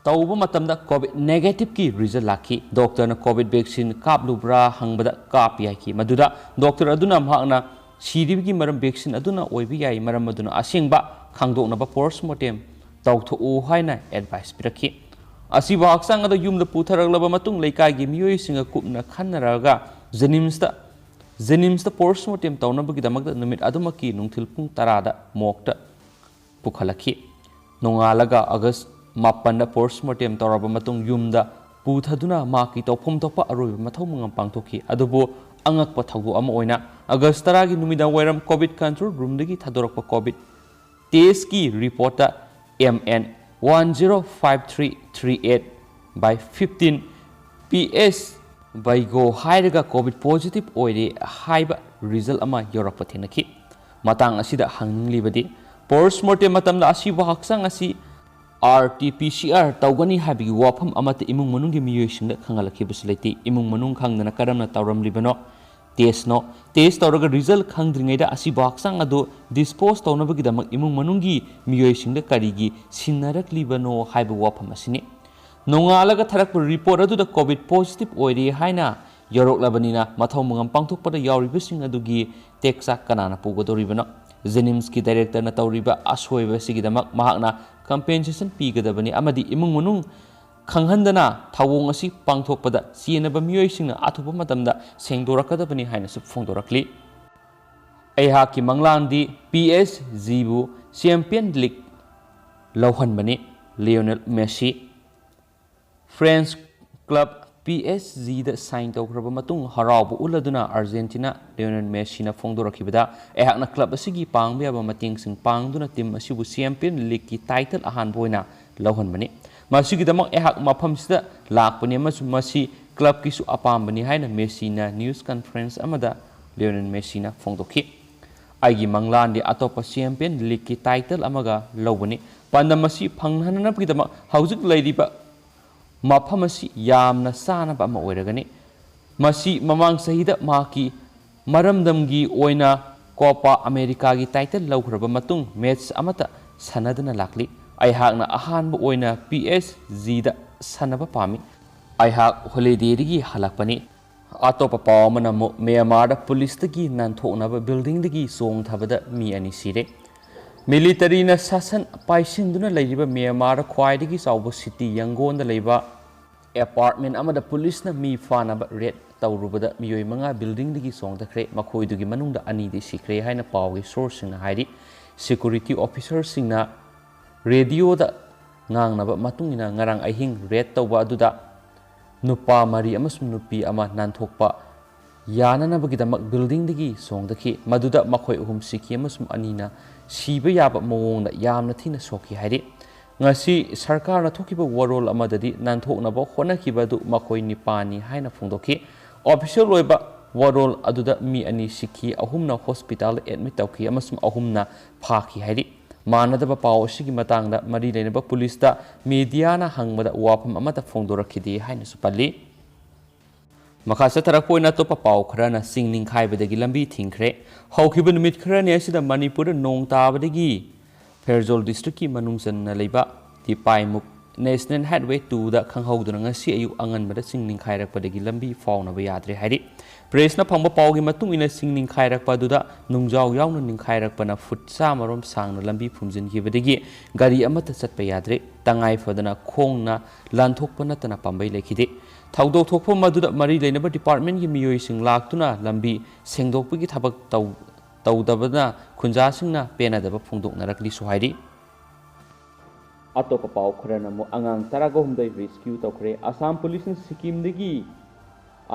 ꯇꯧꯕ ꯃꯇꯝꯗ ꯀꯣꯚꯤꯗ ꯅꯦꯒꯦꯇꯤꯚꯀꯤ ꯔꯤꯖꯜ ꯂꯥꯛꯈꯤ꯫ ꯗꯣꯛꯇꯔꯅ ꯀꯣꯚꯤꯗ ꯚꯦꯛꯁꯤꯟ ꯀꯥꯞꯂꯨꯕ꯭ꯔꯥ ꯍꯪꯕꯗ ꯀꯥꯞꯄꯤ ꯍꯥꯏꯈꯤ꯫ ꯃꯗꯨꯗ ꯗꯣꯛꯇꯔ ꯑꯗꯨꯅ ꯃꯍꯥꯛꯅ ꯁꯤꯔꯤꯕꯒꯤ ꯃꯔꯝ ꯚꯦꯛꯁꯤꯟ ꯑꯗꯨꯅ ꯑꯣꯏꯕ ꯌꯥꯏ, ꯃꯔꯝ ꯑꯗꯨꯅ ꯑꯁꯦꯡꯕ ꯈꯪꯗꯣꯛꯅꯕ ꯄꯣꯁꯃꯣꯔꯇꯦꯝ ꯇꯧꯊꯣꯛꯎ ꯍꯥꯏꯅ ꯑꯦꯗꯚꯥꯏꯁ ꯄꯤꯔꯛꯈꯤ꯫ ꯑꯁꯤꯕ ꯍꯛꯆꯥꯡ ꯑꯗꯨ ꯌꯨꯝꯗ ꯄꯨꯊꯔꯛꯂꯕ ꯃꯇꯨꯡ ꯂꯩꯀꯥꯏꯒꯤ ꯃꯤꯑꯣꯏꯁꯤꯡꯒ ꯀꯨꯞꯅ ꯈꯟꯅꯔꯒ ꯖꯦꯅꯤꯝꯁꯇ, ꯖꯦꯅꯤꯝꯁꯇ ꯄꯣꯁꯃꯣꯔꯇꯦꯝ ꯇꯧꯅꯕꯒꯤꯗꯃꯛꯇ ꯅꯨꯃꯤꯠ ꯑꯗꯨꯃꯛꯀꯤ ꯅꯨꯡꯊꯤꯜ ꯄꯨꯡ ꯇꯔꯥꯗ ꯃꯣꯔꯒꯇ ꯄꯨꯈꯠꯂꯛꯈꯤ꯫ ꯅꯣꯡꯉꯥꯜꯂꯒ ꯑꯥꯒꯁ ꯃꯥꯄꯟꯗ ꯄꯣꯁꯃꯣꯔꯇꯦꯝ ꯇꯧꯔꯕ ꯃꯇꯨꯡ ꯌꯨꯝꯗ ꯄꯨꯊꯗꯨꯅ ꯃꯍꯥꯛꯀꯤ ꯇꯧꯐꯝ ꯊꯣꯛꯄ ꯑꯔꯣꯏꯕ ꯃꯊꯧ ꯃꯉꯝ ꯄꯥꯡꯊꯣꯛꯈꯤ꯫ ꯑꯗꯨꯕꯨ ꯑꯉꯛꯄ ꯊꯧꯗꯣꯛ ꯑꯃ ꯑꯣꯏꯅ ꯑꯥꯒꯁ ꯇꯔꯥꯒꯤ ꯅꯨꯃꯤꯗꯥꯡ ꯋꯥꯏꯔꯝ ꯀꯣꯚꯤꯗ ꯀꯟꯇ꯭ꯔꯣꯜ ꯔꯨꯝꯗꯒꯤ ꯊꯥꯗꯣꯔꯛꯄ ꯀꯣꯚꯤꯗ ꯇꯦꯁꯀꯤ ꯔꯤꯄꯣꯔꯠꯇ M N one zero five three three eight by fifteen P S ꯕꯩꯒꯣ ꯍꯥꯏꯔꯒ ꯀꯣꯚꯤꯗ ꯄꯣꯖꯤꯇꯤꯚ ꯑꯣꯏꯔꯦ ꯍꯥꯏꯕ ꯔꯤꯖꯜ ꯑꯃ ꯌꯧꯔꯛꯄ ꯊꯦꯡꯅꯈꯤ꯫ ꯃꯇꯥꯡ ꯑꯁꯤꯗ ꯍꯪꯅꯤꯡꯂꯤꯕꯗꯤ, ꯄꯣꯁꯃꯣꯔꯇꯦꯝ ꯃꯇꯝꯗ ꯑꯁꯤꯕ ꯍꯛꯆꯥꯡ ꯑꯁꯤ RT-PCR ꯇꯧꯒꯅꯤ ꯍꯥꯏꯕꯒꯤ ꯋꯥꯐꯝ ꯑꯃꯠꯇ ꯏꯃꯨꯡ ꯃꯅꯨꯡꯒꯤ ꯃꯤꯑꯣꯏꯁꯤꯡꯗ ꯈꯪꯍꯜꯂꯛꯈꯤꯕꯁꯨ ꯂꯩꯇꯦ꯫ ꯏꯃꯨꯡ ꯃꯅꯨꯡ ꯈꯪꯗꯅ ꯀꯔꯝꯅ ꯇꯧꯔꯝꯂꯤꯕꯅꯣ? Test-ꯅꯣ? Test ꯇꯧꯔꯒ result ꯈꯪꯗ꯭ꯔꯤꯉꯩꯗ ꯑꯁꯤꯕ ꯍꯛꯆꯥꯡ ꯑꯗꯨ dispose ꯇꯧꯅꯕꯒꯤꯗꯃꯛ ꯏꯃꯨꯡ ꯃꯅꯨꯡꯒꯤ ꯃꯤꯑꯣꯏꯁꯤꯡꯗ ꯀꯔꯤꯒꯤ ꯁꯤꯟꯅꯔꯛꯂꯤꯕꯅꯣ ꯍꯥꯏꯕ ꯋꯥꯐꯝ ꯑꯁꯤꯅꯤ꯫ ꯅꯣꯡꯉꯥꯜꯂꯒ ꯊꯥꯔꯛꯄ report ꯑꯗꯨꯗ COVID positive ꯑꯣꯏꯔꯦ ꯍꯥꯏꯅ ꯌꯧꯔꯛꯂꯕꯅꯤꯅ, ꯃꯊꯧ ꯃꯉꯝ ꯄꯥꯡꯊꯣꯛꯄꯗ ꯌꯥꯎꯔꯤꯕꯁꯤꯡ ꯑꯗꯨꯒꯤ ꯇꯦꯛꯆꯥꯛ ꯀꯅꯥꯅ ꯄꯨꯒꯗꯧꯔꯤꯕꯅꯣ? JNIMS-ꯀꯤ director-ꯅ ꯇꯧꯔꯤꯕ ꯑꯁꯣꯏꯕ ꯑꯁꯤꯒꯤꯗꯃꯛ ꯃꯍꯥꯛꯅ compensation ꯄꯤꯒꯗꯕꯅꯤ ꯑꯃꯗꯤ ꯏꯃꯨꯡ ꯃꯅꯨꯡ ꯈꯪꯍꯟꯗꯅ ꯊꯧꯑꯣꯡ ꯑꯁꯤ ꯄꯥꯡꯊꯣꯛꯄꯗ ꯆꯦꯟꯅꯕ ꯃꯤꯑꯣꯏꯁꯤꯡꯅ ꯑꯊꯨꯕ ꯃꯇꯝꯗ ꯁꯦꯡꯗꯣꯔꯛꯀꯗꯕꯅꯤ ꯍꯥꯏꯅꯁꯨ ꯐꯣꯡꯗꯣꯔꯛꯂꯤ꯫ ꯑꯩꯍꯥꯛꯀꯤ ꯃꯪꯂꯥꯟꯗꯤ P S G-ꯕꯨ Champion League ꯂꯧꯍꯟꯕꯅꯤ꯫ Lionel Messi. France club P S G-ꯗ sign ꯇꯧꯈ꯭ꯔꯕ ꯃꯇꯨꯡ ꯍꯔꯥꯎꯕ ꯎꯠꯂꯗꯨꯅ Argentina ꯂꯤꯑꯣꯅꯦꯜ ꯃꯦꯁꯤꯅ ꯐꯣꯡꯗꯣꯔꯛꯈꯤꯕꯗ, ꯑꯩꯍꯥꯛꯅ club ꯑꯁꯤꯒꯤ ꯄꯥꯡꯕ ꯌꯥꯕ ꯃꯇꯦꯡꯁꯤꯡ ꯄꯥꯡꯗꯨꯅ team ꯑꯁꯤꯕꯨ Champion League-ꯀꯤ title ꯑꯍꯥꯟꯕ ꯑꯣꯏꯅ ꯂꯧꯍꯟꯕꯅꯤ꯫ ꯃꯁꯤꯒꯤꯗꯃꯛ ꯑꯩꯍꯥꯛ ꯃꯐꯝꯁꯤꯗ ꯂꯥꯛꯄꯅꯤ ꯑꯃꯁꯨꯡ ꯃꯁꯤ club-ꯀꯤꯁꯨ ꯑꯄꯥꯝꯕꯅꯤ ꯍꯥꯏꯅ ꯃꯦꯁꯤꯅ news conference ꯑꯃꯗ ꯂꯤꯑꯣꯅꯦꯜ ꯃꯦꯁꯤꯅ ꯐꯣꯡꯗꯣꯛꯈꯤ꯫ ꯑꯩꯒꯤ ꯃꯪꯂꯥꯟꯗꯤ ꯑꯇꯣꯞꯄ Champion League-ꯀꯤ title ꯑꯃꯒ ꯂꯧꯕꯅꯤ꯫ ꯄꯥꯟꯗꯝ ꯑꯁꯤ ꯐꯪꯍꯟꯅꯕꯒꯤꯗꯃꯛ ꯍꯧꯖꯤꯛ ꯂꯩꯔꯤꯕ ꯃꯐꯝ ꯑꯁꯤ ꯌꯥꯝꯅ ꯆꯥꯅꯕ ꯑꯃ ꯑꯣꯏꯔꯒꯅꯤ꯫ ꯃꯁꯤ ꯃꯃꯥꯡ ꯆꯍꯤꯗ ꯃꯍꯥꯛꯀꯤ ꯃꯔꯝꯗꯝꯒꯤ ꯑꯣꯏꯅ Copa America-ꯒꯤ title ꯂꯧꯈ꯭ꯔꯕ ꯃꯇꯨꯡ match ꯑꯃꯠꯇ ꯁꯥꯟꯅꯗꯅ ꯂꯥꯛꯂꯤ꯫ ꯑꯩꯍꯥꯛꯅ ꯑꯍꯥꯟꯕ ꯑꯣꯏꯅ P S G-ꯗ ꯁꯥꯟꯅꯕ ꯄꯥꯝꯃꯤ꯫ ꯑꯩꯍꯥꯛ holiday-ꯗꯒꯤ ꯍꯜꯂꯛꯄꯅꯤ꯫ ꯑꯇꯣꯞꯄ ꯄꯥꯎ ꯑꯃꯅ ꯑꯃꯨꯛ ꯃ꯭ꯌꯥꯟꯃꯥꯔꯗ police-ꯇꯒꯤ ꯅꯥꯟꯊꯣꯛꯅꯕ building-ꯗꯒꯤ ꯆꯣꯡꯊꯕꯗ ꯃꯤ ꯑꯅꯤ ꯁꯤꯔꯦ꯫ Military-ꯅ ꯁꯥꯁꯟ ꯄꯥꯏꯁꯤꯟꯗꯨꯅ ꯂꯩꯔꯤꯕ ꯃ꯭ꯌꯥꯟꯃꯥꯔꯗ ꯈ꯭ꯋꯥꯏꯗꯒꯤ ꯆꯥꯎꯕ city ꯌꯪꯒꯣꯟꯗ ꯂꯩꯕ apartment ꯑꯃꯗ police-ꯅ ꯃꯤ ꯐꯥꯅꯕ raid ꯇꯧꯔꯨꯕꯗ ꯃꯤꯑꯣꯏ ꯃꯉꯥ building-ꯗꯒꯤ ꯆꯣꯡꯊꯈ꯭ꯔꯦ, ꯃꯈꯣꯏꯗꯨꯒꯤ ꯃꯅꯨꯡꯗ ꯑꯅꯤꯗꯤ ꯁꯤꯈ꯭ꯔꯦ ꯍꯥꯏꯅ ꯄꯥꯎꯒꯤ source-ꯁꯤꯡꯅ ꯍꯥꯏꯔꯤ꯫ Security officer-ꯁꯤꯡꯅ radio-ꯗ ꯉꯥꯡꯅꯕ ꯃꯇꯨꯡ ꯏꯟꯅ ꯉꯔꯥꯡ ꯑꯍꯤꯡ raid ꯇꯧꯕ ꯑꯗꯨꯗ ꯅꯨꯄꯥ ꯃꯔꯤ ꯑꯃꯁꯨꯡ ꯅꯨꯄꯤ ꯑꯃ ꯅꯥꯟꯊꯣꯛꯄ ꯌꯥꯅꯅꯕꯒꯤꯗꯃꯛ building-ꯗꯒꯤ ꯆꯣꯡꯊꯈꯤ꯫ ꯃꯗꯨꯗ ꯃꯈꯣꯏ ꯑꯍꯨꯝ ꯁꯤꯈꯤ ꯑꯃꯁꯨꯡ ꯑꯅꯤꯅ ꯁꯤꯕ ꯌꯥꯕ ꯃꯑꯣꯡꯗ ꯌꯥꯝꯅ ꯊꯤꯅ ꯁꯣꯛꯈꯤ ꯍꯥꯏꯔꯤ꯫ ꯉꯁꯤ ꯁꯔꯀꯥꯔꯅ ꯊꯣꯛꯈꯤꯕ ꯋꯥꯔꯣꯜ ꯑꯃꯗꯗꯤ ꯅꯥꯟꯊꯣꯛꯅꯕ ꯍꯣꯠꯅꯈꯤꯕ ꯑꯗꯨ ꯃꯈꯣꯏ ꯅꯤꯄꯥꯟꯅꯤ ꯍꯥꯏꯅ ꯐꯣꯡꯗꯣꯛꯈꯤ꯫ Official ꯑꯣꯏꯕ ꯋꯥꯔꯣꯜ ꯑꯗꯨꯗ ꯃꯤ ꯑꯅꯤ ꯁꯤꯈꯤ, ꯑꯍꯨꯝꯅ hospital-ꯗ admit ꯇꯧꯈꯤ ꯑꯃꯁꯨꯡ ꯑꯍꯨꯝꯅ ꯐꯥꯈꯤ ꯍꯥꯏꯔꯤ꯫ ꯃꯥꯟꯅꯗꯕ ꯄꯥꯎ ꯑꯁꯤꯒꯤ ꯃꯇꯥꯡꯗ ꯃꯔꯤ ꯂꯩꯅꯕ ꯄꯨꯂꯤꯁꯇ ꯃꯤꯗꯤꯌꯥꯅ ꯍꯪꯕꯗ ꯋꯥꯐꯝ ꯑꯃꯠꯇ ꯐꯣꯡꯗꯣꯔꯛꯈꯤꯗꯦ ꯍꯥꯏꯅꯁꯨ ꯄꯜꯂꯤ꯫ ꯃꯈꯥ ꯆꯠꯊꯔꯛꯄ ꯑꯣꯏꯅ ꯑꯇꯣꯞꯄ ꯄꯥꯎ ꯈꯔꯅ ꯆꯤꯡ ꯅꯤꯡꯈꯥꯏꯕꯗꯒꯤ ꯂꯝꯕꯤ ꯊꯤꯡꯈ꯭ꯔꯦ꯫ ꯍꯧꯈꯤꯕ ꯅꯨꯃꯤꯠ ꯈꯔꯅꯤ ꯑꯁꯤꯗ ꯃꯅꯤꯄꯨꯔꯗ ꯅꯣꯡ ꯇꯥꯕꯗꯒꯤ ꯐꯦꯔꯖꯣꯜ ꯗꯤꯁꯇ꯭ꯔꯤꯛꯀꯤ ꯃꯅꯨꯡ ꯆꯟꯅ ꯂꯩꯕ ꯇꯤꯄꯥꯏꯃꯨꯛ ꯅꯦꯁꯅꯦꯜ ꯍꯥꯏꯠꯋꯦ ꯇꯨꯗ ꯈꯪꯍꯧꯗꯅ ꯉꯁꯤ ꯑꯌꯨꯛ ꯑꯉꯟꯕꯗ ꯆꯤꯡ ꯅꯤꯡꯈꯥꯏꯔꯛꯄꯗꯒꯤ ꯂꯝꯕꯤ ꯐꯥꯎꯅꯕ ꯌꯥꯗ꯭ꯔꯦ ꯍꯥꯏꯔꯤ꯫ ꯄ꯭ꯔꯦꯁꯅ ꯐꯪꯕ ꯄꯥꯎꯒꯤ ꯃꯇꯨꯡ ꯏꯟꯅ ꯆꯤꯡ ꯅꯤꯡꯈꯥꯏꯔꯛꯄ ꯑꯗꯨꯗ ꯅꯨꯡꯖꯥꯎ ꯌꯥꯎꯅ ꯅꯤꯡꯈꯥꯏꯔꯛꯄꯅ ꯐꯨꯠ ꯆꯥꯝꯃꯔꯣꯝ ꯁꯥꯡꯅ ꯂꯝꯕꯤ ꯐꯨꯝꯖꯤꯟꯈꯤꯕꯗꯒꯤ ꯒꯥꯔꯤ ꯑꯃꯠꯇ ꯆꯠꯄ ꯌꯥꯗ꯭ꯔꯦ꯫ ꯇꯉꯥꯏ ꯐꯗꯅ ꯈꯣꯡꯅ ꯂꯥꯟꯊꯣꯛꯄ ꯅꯠꯇꯅ ꯄꯥꯝꯕꯩ ꯂꯩꯈꯤꯗꯦ꯫ ꯊꯧꯗꯣꯛ ꯊꯣꯛꯄ ꯑꯗꯨꯗ ꯃꯔꯤ ꯂꯩꯅꯕ ꯗꯤꯄꯥꯔꯠꯃꯦꯟꯒꯤ ꯃꯤꯑꯣꯏꯁꯤꯡ ꯂꯥꯛꯇꯨꯅ ꯂꯝꯕꯤ ꯁꯦꯡꯗꯣꯛꯄꯒꯤ ꯊꯕꯛ ꯇꯧ-, ꯇꯧꯗꯕꯅ ꯈꯨꯟꯖꯥꯁꯤꯡꯅ ꯄꯦꯟꯅꯗꯕ ꯐꯣꯡꯗꯣꯛꯅꯔꯛꯂꯤꯁꯨ ꯍꯥꯏꯔꯤ꯫ ꯑꯇꯣꯞꯄ ꯄꯥꯎ ꯈꯔꯅ ꯑꯃꯨꯛ ꯑꯉꯥꯡ ꯇꯔꯥꯒ ꯍꯨꯝꯗꯣꯏ ꯔꯦꯁꯀ꯭ꯌꯨ ꯇꯧꯈ꯭ꯔꯦ꯫ ꯑꯁꯥꯝ ꯄꯨꯂꯤꯁꯅ ꯁꯤꯛꯀꯤꯝꯗꯒꯤ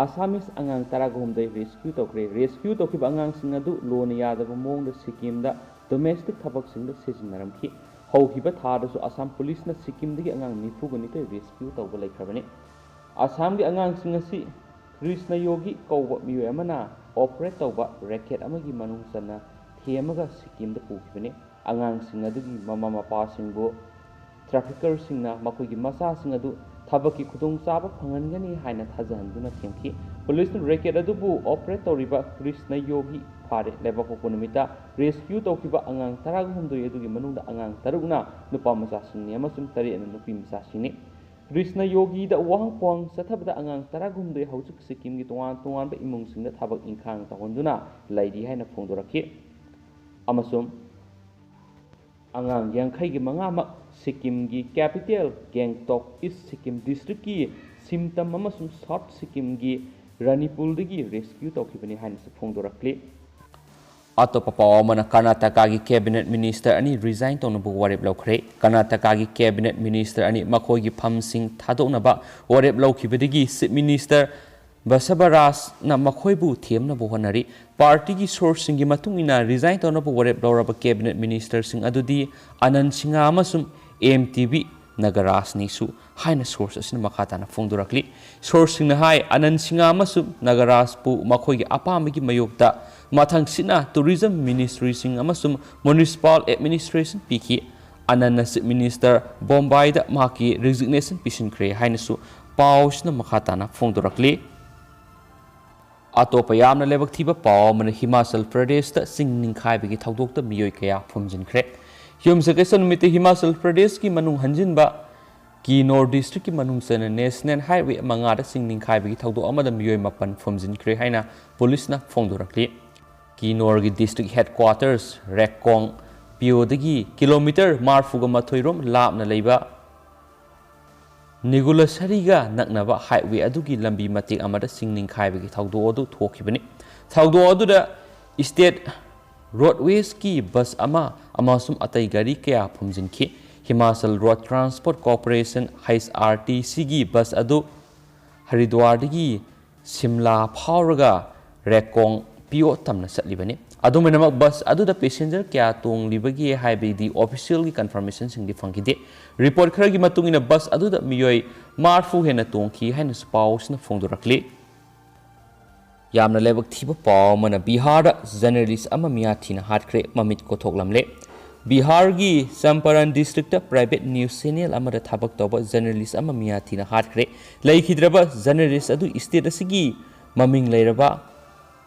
ꯑꯁꯥꯃꯤꯁ ꯑꯉꯥꯡ ꯇꯔꯥꯒ ꯍꯨꯝꯗꯣꯏ ꯔꯦꯁꯀ꯭ꯌꯨ ꯇꯧꯈ꯭ꯔꯦ꯫ ꯔꯦꯁꯀ꯭ꯌꯨ ꯇꯧꯈꯤꯕ ꯑꯉꯥꯡꯁꯤꯡ ꯑꯗꯨ ꯂꯣꯅ ꯌꯥꯗꯕ ꯃꯑꯣꯡꯗ ꯁꯤꯛꯀꯤꯝꯗ ꯗꯣꯃꯦꯁꯇꯤꯛ ꯊꯕꯛꯁꯤꯡꯗ ꯁꯤꯖꯤꯟꯅꯔꯝꯈꯤ꯫ ꯍꯧꯈꯤꯕ ꯊꯥꯗꯁꯨ ꯑꯁꯥꯝ ꯄꯨꯂꯤꯁꯅ ꯁꯤꯛꯀꯤꯝꯗꯒꯤ ꯑꯉꯥꯡ ꯅꯤꯐꯨꯒ ꯅꯤꯊꯣꯏ ꯔꯦꯁꯀ꯭ꯌꯨ ꯇꯧꯕ ꯂꯩꯈ꯭ꯔꯕꯅꯤ꯫ ꯑꯁꯥꯝꯒꯤ ꯑꯉꯥꯡꯁꯤꯡ ꯑꯁꯤ ꯀ꯭ꯔꯤꯁꯅ ꯌꯣꯒꯤ ꯀꯧꯕ ꯃꯤꯑꯣꯏ ꯑꯃꯅ ꯑꯣꯄꯔꯦꯠ ꯇꯧꯕ ꯔꯦꯀꯦꯠ ꯑꯃꯒꯤ ꯃꯅꯨꯡ ꯆꯟꯅ ꯊꯦꯝꯃꯒ ꯁꯤꯛꯀꯤꯝꯗ ꯄꯨꯈꯤꯕꯅꯤ꯫ ꯑꯉꯥꯡꯁꯤꯡ ꯑꯗꯨꯒꯤ ꯃꯃꯥ ꯃꯄꯥꯁꯤꯡꯕꯨ ꯇ꯭ꯔꯥꯐꯤꯀꯔꯁꯤꯡꯅ ꯃꯈꯣꯏꯒꯤ ꯃꯆꯥꯁꯤꯡ ꯑꯗꯨ ꯊꯕꯛꯀꯤ ꯈꯨꯗꯣꯡꯆꯥꯕ ꯐꯪꯍꯟꯒꯅꯤ ꯍꯥꯏꯅ ꯊꯥꯖꯍꯟꯗꯨꯅ ꯊꯦꯝꯈꯤ꯫ ꯄꯨꯂꯤꯁꯅ ꯔꯦꯀꯦꯠ ꯑꯗꯨꯕꯨ ꯑꯣꯄꯔꯦꯠ ꯇꯧꯔꯤꯕ ꯀ꯭ꯔꯤꯁꯅ ꯌꯣꯒꯤ ꯐꯥꯔꯦ꯫ ꯂꯩꯕꯥꯛꯄꯣꯛꯄ ꯅꯨꯃꯤꯠꯇ ꯔꯦꯁꯀ꯭ꯌꯨ ꯇꯧꯈꯤꯕ ꯑꯉꯥꯡ ꯇꯔꯥꯒ ꯍꯨꯝꯗꯣꯏ ꯑꯗꯨꯒꯤ ꯃꯅꯨꯡꯗ ꯑꯉꯥꯡ ꯇꯔꯨꯛꯅ ꯅꯨꯄꯥ ꯃꯆꯥꯁꯤꯡꯅꯤ ꯑꯃꯁꯨꯡ ꯇꯔꯦꯠꯅ ꯅꯨꯄꯤ ꯃꯆꯥꯁꯤꯡꯅꯤ꯫ ꯀ꯭ꯔꯤꯁꯅ ꯌꯣꯒꯤꯗ ꯋꯥꯍꯪ ꯄꯥꯎꯍꯪ ꯆꯠꯊꯕꯗ ꯑꯉꯥꯡ ꯇꯔꯥꯒ ꯍꯨꯝꯗꯣꯏ ꯍꯧꯖꯤꯛ ꯁꯤꯛꯀꯤꯝꯒꯤ ꯇꯣꯉꯥꯟ ꯇꯣꯉꯥꯟꯕ ꯏꯃꯨꯡꯁꯤꯡꯗ ꯊꯕꯛ ꯏꯪꯈꯥꯡ ꯇꯧꯍꯟꯗꯨꯅ ꯂꯩꯔꯤ ꯍꯥꯏꯅ ꯐꯣꯡꯗꯣꯔꯛꯈꯤ꯫ ꯑꯃꯁꯨꯡ ꯑꯉꯥꯡ ꯌꯥꯡꯈꯩꯒꯤ ꯃꯉꯥꯃꯛ ꯁꯤꯛꯀꯤꯝꯒꯤ ꯀꯦꯄꯤꯇꯦꯜ ꯒꯦꯡꯇꯣꯛ, ꯏꯁ ꯁꯤꯛꯀꯤꯝ ꯗꯤꯁꯇ꯭ꯔꯤꯛꯀꯤ ꯁꯤꯝꯇꯝ ꯑꯃꯁꯨꯡ ꯁꯥꯎꯠ ꯁꯤꯛꯀꯤꯝꯒꯤ ꯔꯥꯅꯤꯄꯨꯜꯗꯒꯤ ꯔꯦꯁꯀ꯭ꯌꯨ ꯇꯧꯈꯤꯕꯅꯤ ꯍꯥꯏꯅꯁꯨ ꯐꯣꯡꯗꯣꯔꯛꯂꯤ꯫ ꯑꯇꯣꯞꯄ ꯄꯥꯎ ꯑꯃꯅ, ꯀꯔꯅꯥꯇꯀꯥꯒꯤ ꯀꯦꯕꯤꯅꯦꯠ ꯃꯤꯅꯤꯁꯇꯔ ꯑꯅꯤ ꯔꯤꯖꯥꯏꯟ ꯇꯧꯅꯕ ꯋꯥꯔꯦꯞ ꯂꯧꯈ꯭ꯔꯦ꯫ ꯀꯔꯅꯥꯇꯀꯥꯒꯤ ꯀꯦꯕꯤꯅꯦꯠ ꯃꯤꯅꯤꯁꯇꯔ ꯑꯅꯤ ꯃꯈꯣꯏꯒꯤ ꯐꯝꯁꯤꯡ ꯊꯥꯗꯣꯛꯅꯕ ꯋꯥꯔꯦꯞ ꯂꯧꯈꯤꯕꯗꯒꯤ ꯆꯤꯐ ꯃꯤꯅꯤꯁꯇꯔ ꯕꯁꯕꯔꯥꯖꯅ ꯃꯈꯣꯏꯕꯨ ꯊꯦꯝꯅꯕ ꯍꯣꯠꯅꯔꯤ꯫ ꯄꯥꯔꯇꯤꯒꯤ ꯁꯣꯔꯁꯁꯤꯡꯒꯤ ꯃꯇꯨꯡ ꯏꯟꯅ, ꯔꯤꯖꯥꯏꯟ ꯇꯧꯅꯕ ꯋꯥꯔꯦꯞ ꯂꯧꯔꯕ ꯀꯦꯕꯤꯅꯦꯠ ꯃꯤꯅꯤꯁꯇꯔꯁꯤꯡ ꯑꯗꯨꯗꯤ ꯑꯅꯟ ꯁꯤꯡꯍ ꯑꯃꯁꯨꯡ ꯑꯦꯝ ꯇꯤ ꯕꯤ ꯅꯥꯒꯥꯔꯥꯖꯅꯤꯁꯨ ꯍꯥꯏꯅ source ꯑꯁꯤꯅ ꯃꯈꯥ ꯇꯥꯅ ꯐꯣꯡꯗꯣꯔꯛꯂꯤ꯫ Sourceꯁꯤꯡꯅ ꯍꯥꯏ, ꯑꯅꯟ ꯁꯤꯡꯍ ꯑꯃꯁꯨꯡ ꯅꯥꯒꯥꯔꯥꯖꯄꯨ ꯃꯈꯣꯏꯒꯤ ꯑꯄꯥꯝꯕꯒꯤ ꯃꯥꯌꯣꯛꯇ ꯃꯊꯪꯁꯤꯠꯅ tourism ministryꯁꯤꯡ ꯑꯃꯁꯨꯡ municipal administration ꯄꯤꯈꯤ꯫ ꯑꯅꯟꯅ Chief Minister ꯕꯣꯝꯕꯥꯏꯗ ꯃꯍꯥꯛꯀꯤ resignation ꯄꯤꯁꯤꯟꯈ꯭ꯔꯦ ꯍꯥꯏꯅꯁꯨ ꯄꯥꯎꯁꯤꯅ ꯃꯈꯥ ꯇꯥꯅ ꯐꯣꯡꯗꯣꯔꯛꯂꯤ꯫ ꯑꯇꯣꯞꯄ ꯌꯥꯝꯅ ꯂꯥꯏꯕꯛ ꯊꯤꯕ ꯄꯥꯎ ꯑꯃꯅ ꯍꯤꯃꯥꯆꯜ ꯄ꯭ꯔꯗꯦꯁꯇ ꯆꯤꯡ ꯅꯤꯡꯈꯥꯏꯕꯒꯤ ꯊꯧꯗꯣꯛꯇ ꯃꯤꯑꯣꯏ ꯀꯌꯥ ꯐꯨꯝꯖꯤꯟꯈ꯭ꯔꯦ꯫ ꯌꯨꯝꯁꯀꯩꯁ ꯅꯨꯃꯤꯠꯇ ꯍꯤꯃꯥꯆꯜ ꯄ꯭ꯔꯗꯦꯁꯀꯤ ꯃꯅꯨꯡ ꯍꯟꯖꯤꯟꯕ ꯀꯤꯅꯣꯔ districtꯀꯤ ꯃꯅꯨꯡ ꯆꯟꯅ National Highway ꯃꯉꯥꯗ ꯆꯤꯡ ꯅꯤꯡꯈꯥꯏꯕꯒꯤ ꯊꯧꯗꯣꯛ ꯑꯃꯗ ꯃꯤꯑꯣꯏ ꯃꯥꯄꯟ ꯐꯨꯝꯖꯤꯟꯈ꯭ꯔꯦ ꯍꯥꯏꯅ ꯄꯨꯂꯤꯁꯅ ꯐꯣꯡꯗꯣꯔꯛꯂꯤ꯫ ꯀꯤꯅꯣꯔꯒꯤ district headquarters ꯔꯦꯛꯀꯣꯡ ꯄꯤꯌꯣꯗꯒꯤ kilometre ꯃꯔꯤꯐꯨꯒ ꯃꯥꯊꯣꯏ ꯔꯣꯝ ꯂꯥꯞꯅ ꯂꯩꯕ ꯅꯤꯒꯨꯂꯁꯔꯤꯒ ꯅꯛꯅꯕ highway ꯑꯗꯨꯒꯤ ꯂꯝꯕꯤ ꯃꯇꯦꯛ ꯑꯃꯗ ꯆꯤꯡ ꯅꯤꯡꯈꯥꯏꯕꯒꯤ ꯊꯧꯗꯣꯛ ꯑꯗꯨ ꯊꯣꯛꯈꯤꯕꯅꯤ꯫ ꯊꯧꯗꯣꯛ ꯑꯗꯨꯗ State Roadwaysꯀꯤ bus ꯑꯃ ꯑꯃꯁꯨꯡ ꯑꯇꯩ ꯒꯥꯔꯤ ꯀꯌꯥ ꯐꯨꯝꯖꯤꯟꯈꯤ꯫ Himachal Road Transport Corporation, H R T Cꯒꯤ bus ꯑꯗꯨ ꯍꯔꯤꯗ꯭ꯋꯥꯔꯗꯒꯤ ꯁꯤꯝꯂꯥ ꯐꯥꯎꯔꯒ ꯔꯦꯛꯀꯣꯡ ꯄꯤꯌꯣ ꯇꯝꯅ ꯆꯠꯂꯤꯕꯅꯤ꯫ ꯑꯗꯨꯝ ꯑꯣꯏꯅꯃꯛ, bus ꯑꯗꯨꯗ passenger ꯀꯌꯥ ꯇꯣꯡꯂꯤꯕꯒꯦ ꯍꯥꯏꯕꯒꯤꯗꯤ officialꯒꯤ confirmationꯁꯤꯡꯗꯤ ꯐꯪꯈꯤꯗꯦ꯫ Report ꯈꯔꯒꯤ ꯃꯇꯨꯡ ꯏꯟꯅ, bus ꯑꯗꯨꯗ ꯃꯤꯑꯣꯏ ꯃꯔꯤꯐꯨ ꯍꯦꯟꯅ ꯇꯣꯡꯈꯤ ꯍꯥꯏꯅꯁꯨ ꯄꯥꯎꯁꯤꯅ ꯐꯣꯡꯗꯣꯔꯛꯂꯤ꯫ ꯌꯥꯝꯅ ꯂꯥꯏꯕꯛ ꯊꯤꯕ ꯄꯥꯎ ꯑꯃꯅ, ꯕꯤꯍꯥꯔꯗ journalist ꯑꯃ ꯃꯤꯌꯥꯊꯤꯅ ꯍꯥꯠꯈ꯭ꯔꯦ, ꯃꯃꯤꯠ ꯀꯣꯊꯣꯛꯂꯝꯂꯦ꯫ ꯕꯤꯍꯥꯔꯒꯤ ꯆꯝꯄꯥꯔꯟ districtꯇ private news channel ꯑꯃꯗ ꯊꯕꯛ ꯇꯧꯕ journalist ꯑꯃ ꯃꯤꯌꯥꯊꯤꯅ ꯍꯥꯠꯈ꯭ꯔꯦ꯫ ꯂꯩꯈꯤꯗ꯭ꯔꯕ journalist ꯑꯗꯨ state ꯑꯁꯤꯒꯤ ꯃꯃꯤꯡ ꯂꯩꯔꯕ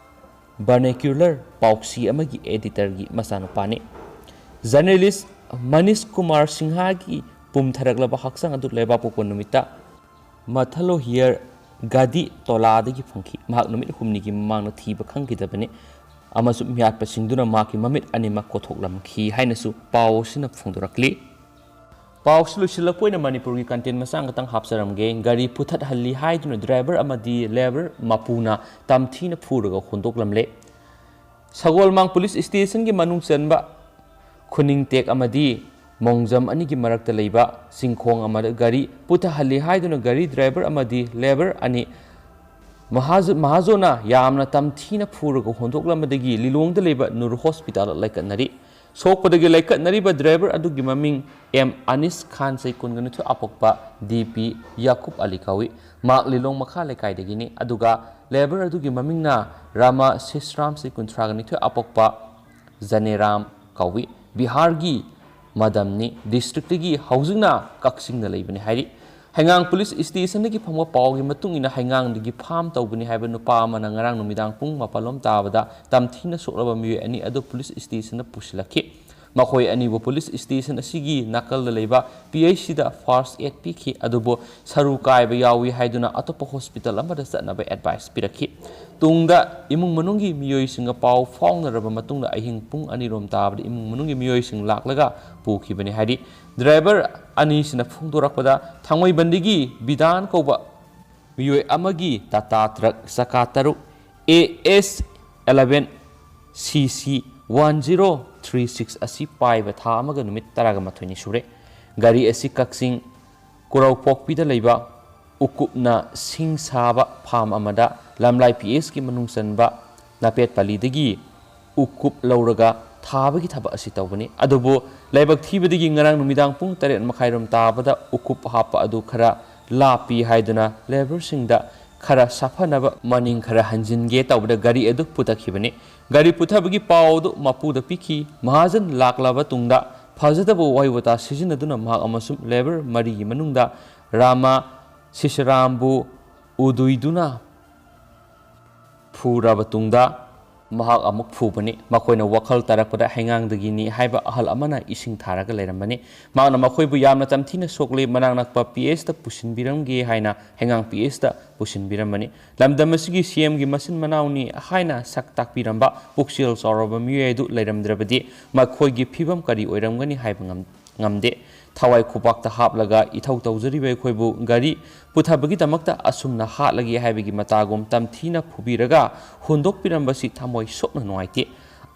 vernacular ꯄꯥꯎꯆꯦ ꯑꯃꯒꯤ editorꯒꯤ ꯃꯆꯥꯅꯨꯄꯥꯅꯤ꯫ Journalist ꯃꯅꯤꯁ ꯀꯨꯃꯥꯔ ꯁꯤꯡꯍꯒꯤ ꯄꯨꯝꯊꯔꯛꯂꯕ ꯍꯛꯆꯥꯡ ꯑꯗꯨ ꯂꯩꯕꯥꯛꯄꯣꯛꯄ ꯅꯨꯃꯤꯠꯇ ꯃꯊꯂꯣꯍꯤꯌꯔ ꯒꯥꯗꯤ ꯇꯣꯂꯥꯗꯒꯤ ꯐꯪꯈꯤ꯫ ꯃꯍꯥꯛ ꯅꯨꯃꯤꯠ ꯍꯨꯝꯅꯤꯒꯤ ꯃꯃꯥꯡꯗ ꯊꯤꯕ ꯈꯪꯈꯤꯗꯕꯅꯤ ꯑꯃꯁꯨꯡ ꯃꯤꯍꯥꯠꯄꯁꯤꯡꯗꯨꯅ ꯃꯍꯥꯛꯀꯤ ꯃꯃꯤꯠ ꯑꯅꯤꯃꯛ ꯀꯣꯊꯣꯛꯂꯝꯈꯤ ꯍꯥꯏꯅꯁꯨ ꯄꯥꯎ ꯑꯁꯤꯅ ꯐꯣꯡꯗꯣꯔꯛꯂꯤ꯫ ꯄꯥꯎꯁꯤ ꯂꯣꯏꯁꯤꯜꯂꯛꯄ ꯑꯣꯏꯅ ꯃꯅꯤꯄꯨꯔꯒꯤ content ꯃꯆꯥ ꯈꯛꯇꯪ ꯍꯥꯞꯆꯔꯝꯒꯦ꯫ ꯒꯥꯔꯤ ꯄꯨꯊꯠꯍꯜꯂꯤ ꯍꯥꯏꯗꯨꯅ driver ꯑꯃꯗꯤ labour ꯃꯄꯨꯅ ꯇꯝꯊꯤꯅ ꯐꯨꯔꯒ ꯍꯨꯟꯗꯣꯛꯂꯝꯂꯦ꯫ ꯁꯒꯣꯜꯃꯥꯡ police stationꯒꯤ ꯃꯅꯨꯡ ꯆꯟꯕ ꯈꯨꯅꯤꯡꯇꯦꯛ ꯑꯃꯗꯤ ꯃꯣꯡꯖꯝ ꯑꯅꯤꯒꯤ ꯃꯔꯛꯇ ꯂꯩꯕ ꯆꯤꯡꯈꯣꯡ ꯑꯃꯗ ꯒꯥꯔꯤ ꯄꯨꯊꯍꯜꯂꯤ ꯍꯥꯏꯗꯨꯅ ꯒꯥꯔꯤ driver ꯑꯃꯗꯤ labour ꯑꯅꯤ ꯃꯍꯥꯖ-, ꯃꯍꯥꯖꯣꯟꯅ ꯌꯥꯝꯅ ꯇꯝꯊꯤꯅ ꯐꯨꯔꯒ ꯍꯨꯟꯗꯣꯛꯂꯝꯕꯗꯒꯤ ꯂꯤꯂꯣꯡꯗ ꯂꯩꯕ ꯅꯨꯔ hospitalꯗ ꯂꯥꯏꯀꯠꯅꯔꯤ꯫ ꯁꯣꯛꯄꯗꯒꯤ ꯂꯩꯈꯠꯅꯔꯤꯕ ꯗ꯭ꯔꯥꯏꯚꯔ ꯑꯗꯨꯒꯤ ꯃꯃꯤꯡ ꯑꯦꯝ ꯑꯅꯤꯁ ꯈꯥꯟ, ꯆꯍꯤ ꯀꯨꯟꯒ ꯅꯤꯊꯣꯏ, ꯑꯄꯣꯛꯄ ꯗꯤ ꯄꯤ ꯌꯥꯀꯨꯕ ꯑꯂꯤ ꯀꯧꯏ꯫ ꯃꯍꯥꯛ ꯂꯤꯂꯣꯡ ꯃꯈꯥ ꯂꯩꯀꯥꯏꯗꯒꯤꯅꯤ꯫ ꯑꯗꯨꯒ ꯗ꯭ꯔꯥꯏꯚꯔ ꯑꯗꯨꯒꯤ ꯃꯃꯤꯡꯅ ꯔꯥꯃꯥ ꯁꯤꯁꯔꯥꯝ, ꯆꯍꯤ ꯀꯨꯟꯊ꯭ꯔꯥꯒ ꯅꯤꯊꯣꯏ, ꯑꯄꯣꯛꯄ ꯖꯅꯦꯔꯥꯝ ꯀꯧꯏ꯫ ꯕꯤꯍꯥꯔꯒꯤ ꯃꯗꯝꯅꯤ꯫ ꯗꯤꯁꯇ꯭ꯔꯤꯛꯇꯒꯤ ꯍꯧꯖꯤꯛꯅ ꯀꯛꯆꯤꯡꯗ ꯂꯩꯕꯅꯤ ꯍꯥꯏꯔꯤ꯫ ꯍꯩꯉꯥꯡ ꯄꯨꯂꯤꯁ ꯁ꯭ꯇꯦꯁꯟꯗꯒꯤ ꯐꯪꯕ ꯄꯥꯎꯒꯤ ꯃꯇꯨꯡ ꯏꯟꯅ, ꯍꯩꯉꯥꯡꯗꯒꯤ ꯐꯥꯝ ꯇꯧꯕꯅꯤ ꯍꯥꯏꯕ ꯅꯨꯄꯥ ꯑꯃꯅ ꯉꯔꯥꯡ ꯅꯨꯃꯤꯗꯥꯡ ꯄꯨꯡ ꯃꯥꯄꯜ ꯂꯣꯝ ꯇꯥꯕꯗ ꯇꯝꯊꯤꯅ ꯁꯣꯛꯂꯕ ꯃꯤꯑꯣꯏ ꯑꯅꯤ ꯑꯗꯨ ꯄꯨꯂꯤꯁ ꯁ꯭ꯇꯦꯁꯟꯗ ꯄꯨꯁꯤꯜꯂꯛꯈꯤ꯫ ꯃꯈꯣꯏ ꯑꯅꯤꯕꯨ ꯄꯨꯂꯤꯁ ꯁ꯭ꯇꯦꯁꯟ ꯑꯁꯤꯒꯤ ꯅꯥꯀꯜꯗ ꯂꯩꯕ ꯄꯤ ꯑꯩꯆ ꯁꯤꯗ ꯐꯥꯔꯁ ꯑꯦꯗ ꯄꯤꯈꯤ, ꯑꯗꯨꯕꯨ ꯁꯔꯨ ꯀꯥꯏꯕ ꯌꯥꯎꯏ ꯍꯥꯏꯗꯨꯅ ꯑꯇꯣꯞꯄ ꯍꯣꯁꯄꯤꯇꯥꯜ ꯑꯃꯗ ꯆꯠꯅꯕ ꯑꯦꯗꯚꯥꯏꯁ ꯄꯤꯔꯛꯈꯤ꯫ ꯇꯨꯡꯗ ꯏꯃꯨꯡ ꯃꯅꯨꯡꯒꯤ ꯃꯤꯑꯣꯏꯁꯤꯡꯒ ꯄꯥꯎ ꯐꯥꯎꯅꯔꯕ ꯃꯇꯨꯡꯗ, ꯑꯍꯤꯡ ꯄꯨꯡ ꯑꯅꯤ ꯔꯣꯝ ꯇꯥꯕꯗ ꯏꯃꯨꯡ ꯃꯅꯨꯡꯒꯤ ꯃꯤꯑꯣꯏꯁꯤꯡ ꯂꯥꯛꯂꯒ ꯄꯨꯈꯤꯕꯅꯤ ꯍꯥꯏꯔꯤ꯫ ꯗ꯭ꯔꯥꯏꯚꯔ ꯑꯅꯤꯁꯤꯅ ꯐꯣꯡꯗꯣꯔꯛꯄꯗ, ꯊꯥꯡꯃꯩꯕꯟꯗꯒꯤ ꯕꯤꯗꯥꯟ ꯀꯧꯕ ꯃꯤꯑꯣꯏ ꯑꯃꯒꯤ ꯇꯥꯇꯥ ꯇ꯭ꯔꯛ ꯆꯀꯥ ꯇꯔꯨꯛ, A S eleven C C one zero three six ꯑꯁꯤ ꯄꯥꯏꯕ ꯊꯥ ꯑꯃꯒ ꯅꯨꯃꯤꯠ ꯇꯔꯥꯒ ꯃꯥꯊꯣꯏꯅꯤ ꯁꯨꯔꯦ꯫ ꯒꯥꯔꯤ ꯑꯁꯤ ꯀꯛꯆꯤꯡ ꯀꯨꯔꯧꯄꯣꯛꯄꯤꯗ ꯂꯩꯕ ꯎꯀꯨꯞꯅ ꯁꯤꯡ ꯁꯥꯕ ꯐꯥꯝ ꯑꯃꯗ ꯂꯝꯂꯥꯏ ꯄꯤ ꯑꯦꯁꯀꯤ ꯃꯅꯨꯡ ꯆꯟꯕ ꯅꯥꯄꯦꯠ ꯄꯥꯂꯤꯗꯒꯤ ꯎꯀꯨꯞ ꯂꯧꯔꯒ ꯊꯥꯕꯒꯤ ꯊꯕꯛ ꯑꯁꯤ ꯇꯧꯕꯅꯤ꯫ ꯑꯗꯨꯕꯨ ꯂꯥꯏꯕꯛ ꯊꯤꯕꯗꯒꯤ ꯉꯔꯥꯡ ꯅꯨꯃꯤꯗꯥꯡ ꯄꯨꯡ ꯇꯔꯦꯠ ꯃꯈꯥꯏꯔꯣꯝ ꯇꯥꯕꯗ ꯎꯀꯨꯞ ꯍꯥꯞꯄ ꯑꯗꯨ ꯈꯔ ꯂꯥꯞꯄꯤ ꯍꯥꯏꯗꯨꯅ ꯂꯦꯕꯔꯁꯤꯡꯗ ꯈꯔ ꯁꯥꯐꯅꯕ ꯃꯅꯤꯡ ꯈꯔ ꯍꯟꯖꯤꯟꯒꯦ ꯇꯧꯕꯗ ꯒꯥꯔꯤ ꯑꯗꯨ ꯄꯨꯊꯈꯤꯕꯅꯤ꯫ ꯒꯥꯔꯤ ꯄꯨꯊꯕꯒꯤ ꯄꯥꯎ ꯑꯗꯨ ꯃꯄꯨꯗ ꯄꯤꯈꯤ꯫ ꯃꯍꯥꯖꯟ ꯂꯥꯛꯂꯕ ꯇꯨꯡꯗ ꯐꯖꯗꯕ ꯋꯥꯍꯩ ꯋꯥꯇꯥ ꯁꯤꯖꯤꯟꯅꯗꯨꯅ ꯃꯍꯥꯛ ꯑꯃꯁꯨꯡ ꯂꯦꯕꯔ ꯃꯔꯤꯒꯤ ꯃꯅꯨꯡꯗ ꯔꯥꯃꯥ ꯁꯤꯁꯔꯥꯝꯕꯨ ꯎꯗꯨꯏꯗꯨꯅ ꯐꯨꯔꯕ ꯇꯨꯡꯗ ꯃꯍꯥꯛ ꯑꯃꯨꯛ ꯐꯨꯕꯅꯤ꯫ ꯃꯈꯣꯏꯅ ꯋꯥꯈꯜ ꯇꯥꯔꯛꯄꯗ ꯍꯩꯉꯥꯡꯗꯒꯤꯅꯤ ꯍꯥꯏꯕ ꯑꯍꯜ ꯑꯃꯅ ꯏꯁꯤꯡ ꯊꯥꯔꯒ ꯂꯩꯔꯝꯕꯅꯤ꯫ ꯃꯍꯥꯛꯅ ꯃꯈꯣꯏꯕꯨ ꯌꯥꯝꯅ ꯇꯝꯊꯤꯅ ꯁꯣꯛꯂꯦ, ꯃꯅꯥꯛ ꯅꯛꯄ ꯄꯤ ꯑꯦꯁꯇ ꯄꯨꯁꯤꯟꯕꯤꯔꯝꯒꯦ ꯍꯥꯏꯅ ꯍꯩꯉꯥꯡ ꯄꯤ ꯑꯦꯁꯇ ꯄꯨꯁꯤꯟꯕꯤꯔꯝꯕꯅꯤ꯫ ꯂꯝꯗꯝ ꯑꯁꯤꯒꯤ ꯁꯤ ꯑꯦꯝꯒꯤ ꯃꯆꯤꯟ ꯃꯅꯥꯎꯅꯤ ꯍꯥꯏꯅ ꯁꯛ ꯇꯥꯛꯄꯤꯔꯝꯕ ꯄꯨꯛꯆꯦꯜ ꯆꯥꯎꯔꯕ ꯃꯤꯑꯣꯏ ꯑꯗꯨ ꯂꯩꯔꯝꯗ꯭ꯔꯕꯗꯤ ꯃꯈꯣꯏꯒꯤ ꯐꯤꯕꯝ ꯀꯔꯤ ꯑꯣꯏꯔꯝꯒꯅꯤ ꯍꯥꯏꯕ ꯉꯝ-, ꯉꯝꯗꯦ꯫ ꯊꯋꯥꯏ ꯈꯨꯄꯥꯛꯇ ꯍꯥꯞꯂꯒ ꯏꯊꯧ ꯇꯧꯖꯔꯤꯕ ꯑꯩꯈꯣꯏꯕꯨ ꯒꯥꯔꯤ ꯄꯨꯊꯕꯒꯤꯗꯃꯛꯇ ꯑꯁꯨꯝꯅ ꯍꯥꯠꯂꯒꯦ ꯍꯥꯏꯕꯒꯤ ꯃꯇꯥꯒꯨꯝ ꯇꯝꯊꯤꯅ ꯐꯨꯕꯤꯔꯒ ꯍꯨꯟꯗꯣꯛꯄꯤꯔꯝꯕꯁꯤ ꯊꯃꯣꯏ ꯁꯣꯛꯅ ꯅꯨꯡꯉꯥꯏꯇꯦ꯫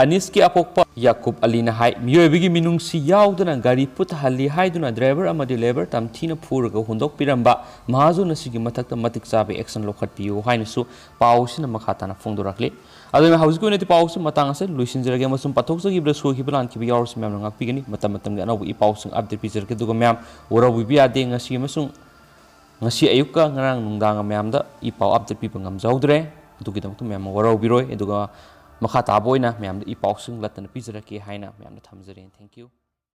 ꯑꯅꯤꯁꯀꯤ ꯑꯄꯣꯛꯄ ꯌꯥꯀꯨꯕ ꯑꯂꯤꯅ ꯍꯥꯏ, ꯃꯤꯑꯣꯏꯕꯒꯤ ꯃꯤꯅꯨꯡꯁꯤ ꯌꯥꯎꯗꯅ ꯒꯥꯔꯤ ꯄꯨꯊꯍꯜꯂꯤ ꯍꯥꯏꯗꯨꯅ ꯗ꯭ꯔꯥꯏꯚꯔ ꯑꯃꯗꯤ ꯂꯦꯕꯔ ꯇꯝꯊꯤꯅ ꯐꯨꯔꯒ ꯍꯨꯟꯗꯣꯛꯄꯤꯔꯝꯕ ꯃꯍꯥꯖꯣꯟ ꯑꯁꯤꯒꯤ ꯃꯊꯛꯇ ꯃꯇꯤꯛ ꯆꯥꯕ ꯑꯦꯛꯁꯟ ꯂꯧꯈꯠꯄꯤꯌꯨ ꯍꯥꯏꯅꯁꯨ ꯄꯥꯎ ꯑꯁꯤꯅ ꯃꯈꯥ ꯇꯥꯅ ꯐꯣꯡꯗꯣꯔꯛꯂꯤ꯫ ꯑꯗꯨꯅ ꯍꯧꯖꯤꯛꯀꯤ ꯑꯣꯏꯅꯗꯤ ꯄꯥꯎꯁꯤ ꯃꯇꯥꯡ ꯑꯁꯤꯗ ꯂꯣꯏꯁꯤꯟꯖꯔꯒꯦ ꯑꯃꯁꯨꯡ ꯄꯥꯊꯣꯛꯆꯈꯤꯕꯗ ꯁꯣꯏꯈꯤꯕ ꯂꯥꯟꯈꯤꯕ ꯌꯥꯎꯔꯁꯨ ꯃꯌꯥꯝꯅ ꯉꯥꯛꯄꯤꯒꯅꯤ꯫ ꯃꯇꯝ ꯃꯇꯝꯒꯤ ꯑꯅꯧꯕ ꯏ ꯄꯥꯎꯁꯤꯡ ꯑꯞꯗꯦꯠ ꯄꯤꯖꯔꯛꯀꯦ꯫ ꯑꯗꯨꯒ ꯃꯌꯥꯝ ꯋꯥꯔꯧꯕꯤꯕ ꯌꯥꯗꯦ, ꯉꯁꯤ ꯑꯃꯁꯨꯡ ꯉꯁꯤ ꯑꯌꯨꯛꯀ ꯉꯔꯥꯡ ꯅꯨꯡꯗꯥꯡ ꯃꯌꯥꯝꯗ ꯏ ꯄꯥꯎ ꯑꯞꯗꯦꯠ ꯄꯤꯕ ꯉꯝꯖꯍꯧꯗ꯭ꯔꯦ꯫ ꯑꯗꯨꯒꯤꯗꯃꯛꯇ ꯃꯌꯥꯝ ꯋꯥꯔꯧꯕꯤꯔꯣꯏ꯫ ꯑꯗꯨꯒ ꯃꯈꯥ ꯇꯥꯕ ꯑꯣꯏꯅ ꯃꯌꯥꯝꯗ ꯏ ꯄꯥꯎꯁꯤꯡ ꯂꯠꯇꯅ ꯄꯤꯖꯔꯛꯀꯦ ꯍꯥꯏꯅ ꯃꯌꯥꯝꯗ ꯊꯝꯖꯔꯦ꯫ Thank you꯫